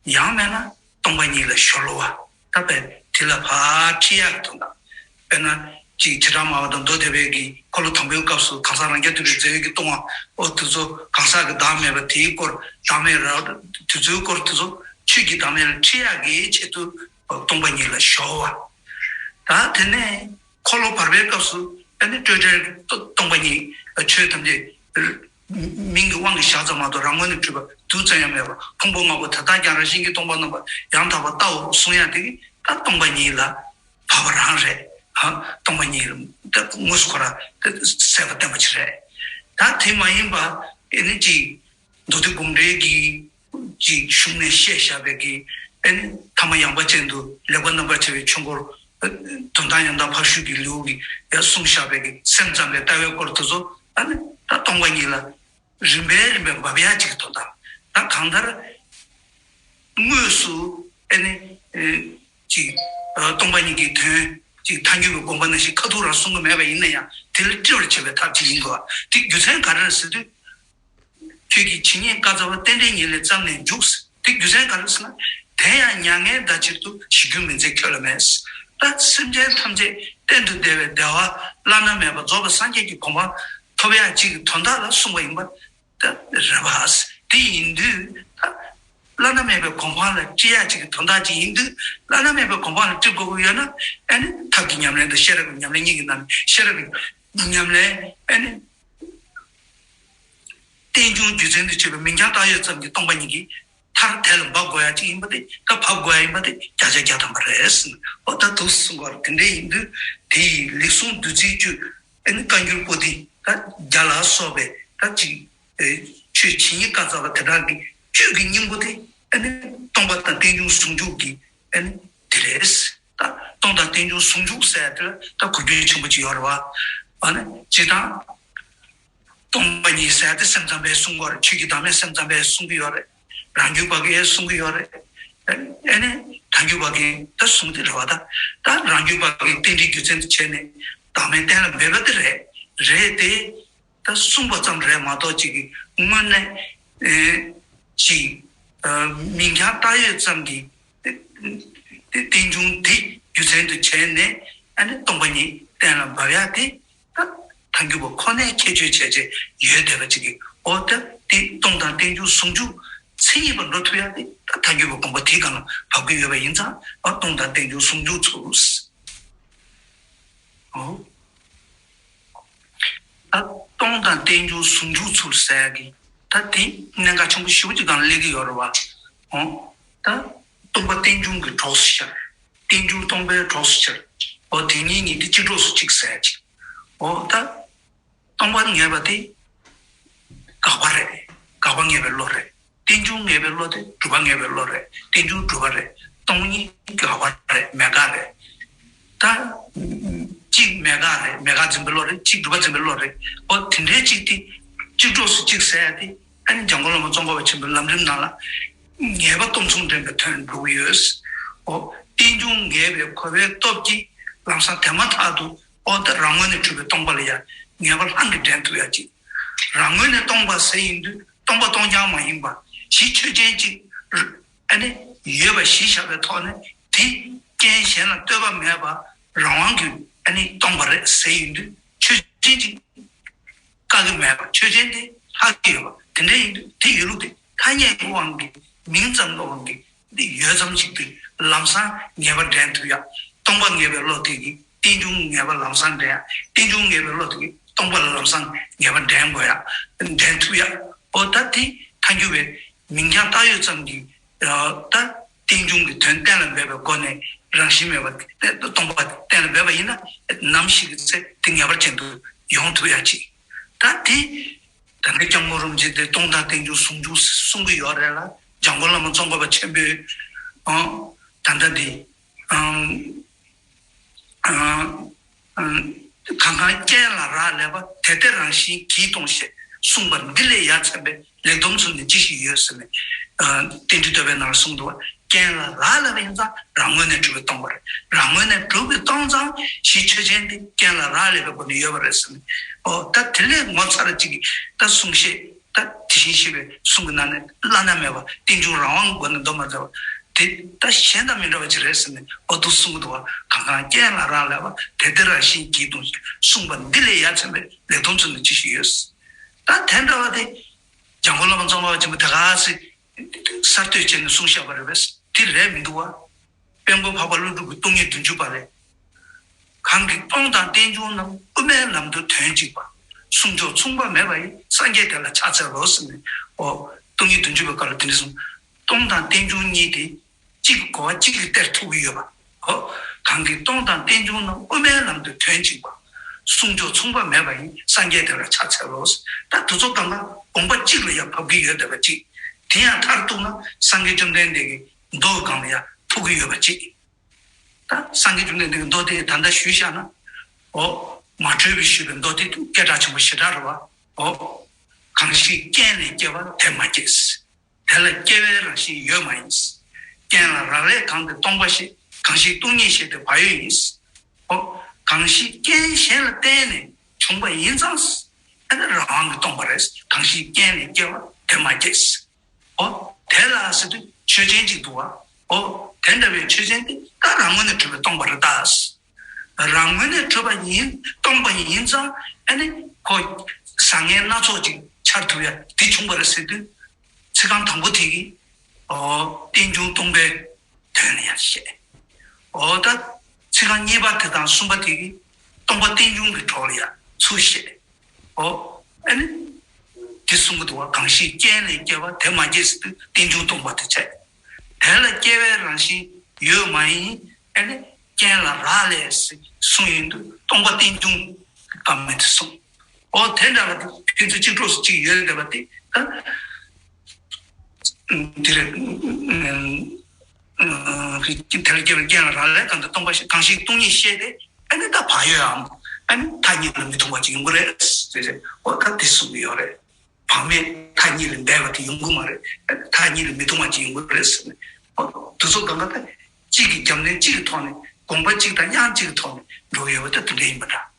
ཡང་མེད་ན་སྟོང་པ་ཉིད་ལ་གཞོལ་བ། ད་དཔེ་དེ་ལ་ཕར་ཁྲིད་ཡག་གི་དོན་དག་དཔེར་ན་ཅིག་བྱེ་བྲག་སྨྲ་བ་དང་མདོ་སྡེ་པའི་གི་འཁོར་ལོ་དང་པོའི་སྐབས་སུ་གང་ཟག་རང་རྐྱ་ཐུབ་པའི་མཛད་པའི་གི་ལྟུང་བ། ཨོ་དེ་ཚོ་གང་ཟག་གི་བདག་མེད་པ་དེའི་སྐོར། བདག་མེད་རབ་དེ་ཚོའི་སྐོར་དེ་ཚོ་ཆོས་ཀྱི་བདག་མེད་ལ་ཁྲིད་ཡག་གི་ཆེད་དུ་སྟོང་པ་ཉིད་ལ་གཞོལ་བ། ད་དེ་ནས་འཁོར་ལོ་བར་པའི་སྐབས་སུ་ཨ་ནི་སྤྲོས་བྲལ་སྟོང་པ་ཉིད། ཆོས་ཐམས་ཅད་མིང་གི་དབང་གིས་བཞག་ཙམ་མ་གཏོགས་རང་ངོས་ནས་གྲུབ་པ་རྡུལ་ཙམ་ཡང་མེད་པ། ཕུང་པོ་ལྔ་པོ་དེ་དག་ཀྱང་རང་བཞིན་གྱིས་སྟོང་པར་རྣམ་པར་ཡང་དག་པར་བལྟའོ་གསུང་ཡ་དེ་གིས་ད་སྟོང་པ་ཉིད་ལ་བབ་པ་རང་རེད། ཧ། སྟོང་པ་ཉིད་ལ་ད་དངོས་སུ་ཁོ་རང་ད་གསལ་པོ་བསྟན་པ་ཅིག་རེད། ད་དེ་མ་ཡིན་པ་ཨེ་ནི་ཅིག་མདོ་སྡེ་དགོངས་འགྲེལ་གྱི་ཅིག་གཞུང་ནས་བཤད་བཞག་པའི་གི་ཨེ་ནི་ཐ་མ་ཡངས་པ་ཅན་དུ་ལེགས་པར་རྣམ་པར་ཕྱེ་བའི་ཆོས་འཁོར། དོན་དམ་ཡང་དག་ཕར་ཕྱོགས་ཀྱི་ལེའུ་གི་ཡར་གསུངས་བཞག་པའི་གི་སེམས་ཙམ་པའི་ལྟ་བའི་སྐོར་དེ་ཚོ། ཨ་ནི་ད་སྟོང་པ་ཉིད་ལ་རིམ་པས་རིམ་པས་འབབ་ཡག་ཅིག་གི་དོན་དག་ད་གང་ལྟར་དངོས་སུ་ཨེ་ནི་ཨེ་ཅིག་ཨ་སྟོང་པ་ཉིད་ཀྱི་དོན་ཅིག་ཐལ་འགྱུར་བའི་དགོངས་པ་ནང་བཞིན་ཁ་ཐུག་རང་གསུང་གི་མེད་པ་ཡིན་ན་ཡང་། དེ་ལ་སྤྲི་བར་བྱེད་པའི་ཐབས་ཅིག་ཡིན་དགོས། དེ་རྒྱུ་མཚན་ག་རེ་རེད་ཟེར་དུས། ཁྱོད་ཀྱི་ཇི་སྙེད་བཀའ་སྩལ་པ། རྟེན་འབྲེལ་ཉིད་ལས་བརྩམས་ནས་འཇུག་དེ་རྒྱུ་མཚན་ག་རེ་ཟེར་ན། དེ་ཡང་མྱ་ངན་འདའ་ཕྱིར་དུ། གཞི་གྱུར་མི་འཛད་ཁྱོད་ལ་མེད། ད་སེམས་ཅན་ཐམས་ཅད་གཏན་དུ་བདེ་བའི་བདེ་བ་བླ་ན་མེད་པ་རྫོགས་པའི་སངས་རྒྱས་ཀྱི་གོ་འཕང་ཐོབ་ཡག་ཅིག་གི་དོན་དག་ལ་གསུངས་པ་ཡིན་པ་ད་རེད་པ། དེ་ཡིན་དུས་ད་བླ་ན་མེད་པའི་གོ་འཕང་ལ་སྤྲི་ཡག་ཅིག་གི་དོན་དག་ཅིག་ཡིན་དུས། བླ་ན་མེད་པའི་གོ་འཕང་ལ་སྤྲི་དགོས་ཀྱི་ཡོད་ན། ཨ་ནི་ཐབས་ཀྱི་ཉམས་ལེན་དང་ཤེས་རབ་ཀྱི་ཉམས་ལེན་གཉིས་ཀྱི་ནང་ནས་ཤེས་རབ་ཀྱི་ཉམས་ལེན། ཨ་ནི། རྟེན་འབྱུང་རྒྱུ་མཚན་དུ་བྱས་པའི་མིང་རྐྱང་བཏགས་ཡོད་ཙམ་གྱི་སྟོང་པ་ཉིད་ཀྱི་མཐར་དེ་ལ་འབབ་དགོས་ཡ་གཅིག་ཡིན་པ་དེ། ད་བབ་དགོས་ཡ་ཡིན་པ་དེ་བརྒྱ་ཆ་བརྒྱ་ཐམ་པ་རེད་ཟེར། འོ་ད་འདུག་གསུང་གི་ཡོད་རེད། དེ་འདྲ་ཡིན་དུས་དེ་ཡི་ལེགས་གསུངས་བདུད་རྩིའི་བཅུད། ཨ་ནི་བཀའ་འགྱུར་པོ་ཏི་ད་བརྒྱ་ལ་སོགས་པའི་ད་ཅིག་ཨེ་ཆོས་ཇི་སྙེད་བཀའ་སྩལ་པ་དེ་དག་གི་བཅུད་ཀྱི་སྙིང་པོ་དེ། ཨ་ནི་སྟོང་པ་དང་རྟེན་འབྱུང་ཟུང་འཇུག་གི་ཨ་ནི་དེ་རེད། ད་སྟོང་དང་རྟེན་འབྱུང་ཟུང་འཇུག་ཟེར་ཡ་དེ་ལ་ད་གོ་རྒྱུ་ཆེན་པོ་ཅིག་ཡོད་རེད་བ། ཨ་ནི་སྤྱིར་བཏང་། སྟོང་པ་ཉིད་ཟེར་ཏེ་སེམས་ཙམ་པས་གསུང་གི་ཡོད་རེད། ཆོས་ཀྱི་བདག་མེད་སེམས་ཙམ་པས་གསུང་གི་ཡོད་རེད། རང་རྒྱུད་པ་གིས་གསུང་གི་ཡོད་རེད། ཨ་ནི་ཐལ་འགྱུར་བ་གིས་ད་གསུང་གི་རེད་བ། ད་ད་རང་རྒྱུད་པ་གིས་རྟེན་འབྲེལ་རྒྱུ་མཚན་དུ་བྱས་ནས་བདག་མེད་གཏན་ལ་འབེབས་པ་དེ་རེད། རེད་དེ། ད་གསུངས་པ་ཙམ་རེད་མ་གཏོགས་ཅིག་གི་དངོས་གནས་ཨེ་ཅིག་ཨ་མིང་རྐྱང་བཏགས་ཡོད་ཙམ་གྱི་རྟེན་འབྱུང་དེ་རྒྱུ་མཚན་དུ་བྱས་ནས་ཨ་ནི་སྟོང་པ་ཉིད་གཏན་ལ་འབེབས་ཡ་དེ། ད་ཐལ་འགྱུར་བ་ཁོ་ནས་ཁྱད་ཆོས་བྱས་བྱས་ཡོད་བསྡད་པ་ཅིག་གི། འོ་ད་དེ་སྟོང་དང་རྟེན་འབྱུང་ཟུང་འཇུག་མཚན་ཉིད་པ་འགྲོ་ཐུབ་ཡ་དེ་ད་ཐལ་འགྱུར་བ་དགོངས་པ་དེའི་སྒང་ལ་བབས་ཀྱི་ཡོད་པ་ཡིན་ཙང་། ཨ་སྟོང་དང་རྟེན་འབྱུང་ཟུང་འཇུག་ཚུལ། འོ། ད་སྟོང་དང་རྟེན་འབྱུང་ཟུང་འཇུག་ཚུལ་ཟེར་ཡ་གི་ད་དེ་གནད་འགག་ཆེན་པོ་ཞེ་པོ་ཅིག་སྒང་ལ་སླེབས་ཀྱི་ཡོད་རེད་བ། འོ། ད་སྟོང་པ་རྟེན་འབྱུང་གི་གྲོགས་སུ་ཤར། རྟེན་འབྱུང་སྟོང་པའི་གྲོགས་སུ་ཤར། འོ་དེ་གཉིས་གཉིས་དེ་གཅིག་གྲོགས་སུ་གཅིག་ཟེར་ཡ་ཅིག། འོ་ད་སྟོང་པ་ངེས་པ་དེ་དགག་པ་རེད། དགག་པ་ངེས་པའི་བློ་རེད། རྟེན་འབྱུང་ངེས་པའི་བློ་དེ་སྒྲུབ་པ་ངེས་པའི་བློ་རེད། རྟེན་འབྱུང་སྒྲུབ་པ་རེད། སྟོང་ཉིད་དགག་པ་རེད། མེད་དགག་རེད། ད་གཅིག་མེད་དགག་རེད། མེད་དགག་འཛིན་པའི་བློ་རེད། གཅིག་སྒྲུབ་པ་འཛིན་པའི་བློ་རེད། འོ་དེ་འདྲའི་གཅིག་དེ་གཅིག་གྲོགས་སུ་གཅིག་ཟེར་ཡ་དེ་ཨ་ནི་འཇམ་མགོན་བླ་མ་ཙོང་ཁ་པ་ཆེན་པོའི་ལམ་རིམ་ནང་ལ་ངེས་པ་སྟོབས་མཚུངས་འདྲེན་པའི་དོན་འགྲོ་གི་ཡོད། འོ་རྟེན་འབྱུང་ངེས་པའི་གོ་བའི་སྟོབས་ཀྱིས་ལམ་སང་དེ་མ་ཐག་ཏུ་འོ་ད་རང་ངོས་ནས་གྲུབ་པའི་སྟོང་པ་ལ་ཡང་ངེས་པ་ལྷང་གིས་འདྲེན་ཐུབ་ཡ་གཅིག། རང་ངོས་ནས་སྟོང་པ་ཟེར་ཡིན་དུས་སྟོང་པ་སྟོང་རྐྱང་མ་ཡིན་པ། གཞི་ཆོས་ཅན་གཅིག་ཨ་ནི་ཡོད་པ་གཞི་བཞག་པའི་ཐོག་ནས་དེ་རྐྱེན་གཞན་ལ་ལྟོས་པ་མེད་པ་རང་དབང་གིས་ཨ་ནི་སྟོང་པ་རེད་ཟེར་ཡིན་དུས་ཆོས་ཅན་གཅིག་བཀག་གི་མེད་པ། ཆོས་ཅན་དེ་ལྷག་གི་ཡོད་པ་དེ་འདྲ་ཡིན་དུས་དེ་ཡོད་ལུགས་དེ་ཐ་སྙད་ཀྱི་དབང་གིས་མིང་ཙམ་གྱི་དབང་གིས་འདི་ཡོད་ཙམ་ཞིག་ཏུ་ལམ་སང་ངེས་པ་འདྲེན་ཐུབ་ཡ། སྟོང་པ་ངེས་པའི་བློ་དེ་གིས་རྟེན་འབྱུང་ངེས་པ་ལམ་སང་འདྲེན་ཡ། རྟེན་འབྱུང་ངེས་པའི་བློ་དེ་གིས་སྟོང་པ་ལ་ལམ་སང་ངེས་པ་འདྲེན་དགོས་ཡ། འདྲེན་ཐུབ་ཡ། འོ་ད་དེ་ཐལ་འགྱུར་བའི་མིང་རྐྱང་བཏགས་ཡོད་ཙམ་གྱིས་ད་རྟེན་འབྱུང་གི་དོན་གཏན་ལ་འབེབས་པའི་སྒོ་ནས་རང་བཞིན་མེད་པ་སྟོང་པ་གཏན་ལ་འབེབས་པ་ཡིན་ན་ནམ་ཞིག་གི་ཚེ་དེ་ངེས་པར་ཅན་དུ་ཡོང་ཐུབ་ཡ་ཅིག། ད་དེ་ད་ནི་སྐྱབས་མགོན་རིན་པོ་ཆེ་དེ་སྟོང་དང་རྟེན་འབྱུང་ཟུང་འཇུག་གསུང་གི་ཡོད་རེད་ལ། འཇམ་མགོན་བླ་མ་ཙོང་ཁ་པ་ཆེན་པོས་ཨང་ད་ལྟ་འདི་ཨང་ཨང་ཨང་གང་གང་རྐྱེན་ལ་རག་ལས་པ་དེ་དེ་རང་བཞིན་གྱིས་སྟོང་ཞེས་གསུངས་པ་འདི་ལས་ཡ་མཚན་པའི་ལེགས་སྡོམ་ཚུལ་ནི་ཅི་ཞིག་ཡོད་ཟེར་ནས། ཨ་རྟེན་འབྲེལ་བསྟོད་པའི་ནང་ལ་གསུངས་འདུག་བ། རྐྱེན་ལ་རག་ལས་པ་ཡིན་ཙང་རང་ངོས་ནས་གྲུབ་པའི་སྟོང་པ་རེད། རང་ངོས་ནས་གྲུབ་པའི་སྟོང་ཙང་གཞི་ཆོས་ཅན་དེ་རྐྱེན་ལ་རག་ལས་པའི་སྒོ་ནས་ཡོད་པ་རེད་ཟེར་ནས། ཨོ་ད་དེ་ལས་ངོ་མཚར་ཅིག་གི་ད་གསུང་བཤད་ད་དེ་བཞིན་གཤེགས་པའི་གསུང་གི་ནང་ནས་བླ་ན་མེད་པ་རྟེན་འབྱུང་རང་དབང་གི་སྒོ་ནས་འདོམས་པར་མཛད་པ་དེ་ད་གཞན་དང་མི་འདྲ་བ་ཅིག་རེད་ཟེར་ནས། ཨོ་འདུག་གསུང་གི་འདུག་བ། གང་གང་རྐྱེན་ལ་རག་ལས་པ་དེ་དེ་རང་བཞིན་གྱིས་སྟོང་ཞེས་གསུངས་པ་འདི་ལས་ཡ་མཚན་པའི་ལེགས་སྡོམ་ཚུལ་ནི་ཅི་ཞིག་ཡོད། ད་དེ་འདྲ་བ་དེ་འཇམ་མགོན་བླ་མ་ཙོང་ཁ་པ་ཆེན་པོ་དེ་ག་ཚོད་གསར་གཏོད་བྱས་ནས་གསུངས་བཞག་པ་རེད་པས། དེ་རེད་མི་འདུག་བ། དཔལ་མགོན་འཕགས་པ་ཀླུ་སྒྲུབ་ཀྱི་སྟོང་ཉིད་བདུན་ཅུ་པ་ལས། གང་གིས་སྟོང་དང་རྟེན་འབྱུང་རྣམས། དབུ་མའི་ལམ་དུ་དོན་གཅིག་པ། གསུང་མཆོག་མཚུངས་པ་མེད་པ་ཡི། སངས་རྒྱས་དེ་ལ་ཕྱག་འཚལ་ལོ་ཟེར་ནས། ཨོ་སྟོང་ཉིད་བདུན་ཅུ་པའི་སྐབས་ལ་དེ་འདྲ་གསུངས། སྟོང་དང་རྟེན་འབྱུང་གཉིས་དེ་གཅིག་གི་གོ་བ་གཅིག་གིས་སྟེར་ཐུབ་ཀྱི་ཡོད་པ། ཨོ་གང་གིས་སྟོང་དང་རྟེན་འབྱུང་རྣམས། དབུ་མའི་ལམ་དུ་དོན་གཅིག་པ། གསུང་མཆོག་མཚུངས་པ་མེད་པ་ཡི། སངས་རྒྱས་དེ་ལ་ཕྱག་འཚལ་ལོ། ད་དེ་ཚོ་གང་ག་དགོངས་པ་གཅིག་ལ་ཡང་བབས་ཀྱི་ཡོད་བསྡད་པ་གཅིག། དེ་ཡང་མཐར་གཏུགས་ན་སངས་རྒྱས་བཅོམ་ལྡན་འདས་ཀྱི་མདོ་སྒང་ལ་ཡང་ཐུག་གི་ཡོད་པ་གཅིག། ད་སངས་རྒྱས་བཅོམ་ལྡན་འདས་ཀྱི་མདོ་དེ་ད་ལྟ་ཞུས་བཞག་ན། འོ། མ་དྲོས་པས་ཞུས་པའི་མདོ་དེ་སྐད་གྲགས་ཆེན་པོ་ཞེ་དྲག་རེད་བ། འོ། གང་ཞིག་རྐྱེན་ལས་སྐྱེ་བ་དེ་མ་སྐྱེས། དེ་ལ་སྐྱེ་བའི་རང་བཞིན་ཡོད་མ་ཡིན། རྐྱེན་ལ་རག་ལས་གང་དེ་སྟོང་པ་ཞེས། གང་ཞིག་སྟོང་ཉིད་ཞེས་དེ་བག་ཡོད་ཡིན། འོ། གང་ཞིག་རྐྱེན་གཞན་ལ་བརྟེན་ནས་བྱུང་བ་ཡིན་ཙང་། ཨ་ནི་རང་དབང་གིས་སྟོང་པ་རེད། གང་ཞིག་རྐྱེན་ལས་སྐྱེ་བ་དེ་མ་སྐྱེས། ཨོ། དེ་ལ་ཟེར་དུས་ཆོས་ཅན་ཅིག་འདུག་བ། ཨོ། དེ་འདྲ་བའི་ཆོས་ཅན་དེ་ད་རང་ངོས་ནས་གྲུབ་པའི་སྟོང་པ་རེད་ད། རང་ངོས་ནས་གྲུབ་པ་ཡིན། སྟོང་པ་ཡིན་ཙང་ཨ་ནི་ཁོ་བཟང་ངན་སྣ་ཚོགས་ཅིག་འཆར་ཐུབ་ཡ་དེ་བྱུང་བ་རེད་ཟེར་དུས། ཚིག་རྐང་དང་པོ་དེ་གིས། ཨོ། རྟེན་འབྱུང་སྟོང་པའི་དོན་ལ་ཡང་བཤད། འོ་ད། ཚིག་རྐང་གཉིས་པ་དེ་དང་གསུམ་པ་དེ་གིས་སྟོང་པ་རྟེན་འབྱུང་གི་གྲོགས་ལ་ཡང་ཚུར་བཤད། འོ། ཨ་ནི། དེ་གསུང་གི་འདུག་བ། གང་ཞིག་རྐྱེན་ལས་སྐྱེ་བ་དེ་མ་སྐྱེས་ཟེར་དུས་རྟེན་འབྱུང་སྟོང་པ་དེ་བྱས། དེ་ལ་སྐྱེ་བའི་རང་བཞིན་ཡོད་མ་ཡིན། ཨ་ནི། རྐྱེན་ལ་རག་ལས་ཟེར་གསུངས་ཡོང་དུས་སྟོང་པ་རྟེན་འབྱུང་གི་བཀའ་མོལ་དེ་གསུངས། འོ་དེ་འདྲ་བ་དེ་ཕན་ཚུན་གཅིག་གྲོགས་སུ་གཅིག་ཡོད་བསྡད་པ་དེ་ད། དེ་རེད། ཨ་ཨ་དེ་ལ་སྐྱེ་བའི་རྐྱེན་ལ་རག་ལས་གང་དེ་སྟོང་པ་ཞེས། གང་ཞིག་སྟོང་ཉིད་ཤེས་ཏེ། ཨ་ནི་ད་བག་ཡོད་འམ། ཨ་ནི་ཐ་སྙད་ལ་མི་མཐུན་པ་ཅིག་ཡོང་གི་རེད། རེད། འོ་ད་དེ་གསུངས་ཡོད་རེད། བག་མེད་མཐའ་གཉིས་ལས་འདས་པ་དེ་ཡོང་གི་མ་རེད། མཐའ་གཉིས་ལས་མི་ལྡོག་པ་ཅིག་ཡོང་གི་རེད་ཟེར་ནས། འོ་དེ་ཚོ་གང་ག་ད་གཅིག་གི་རྒྱབ་ནས་གཅིག་གི་ཐོག་ནས་དགོངས་པ་གཅིག་དང་དབྱངས་གཅིག་གི་ཐོག་ནས་འགྲོ་ཡོད་པ་ད་དེ་འདྲ་ཡིན་པ་འདྲ།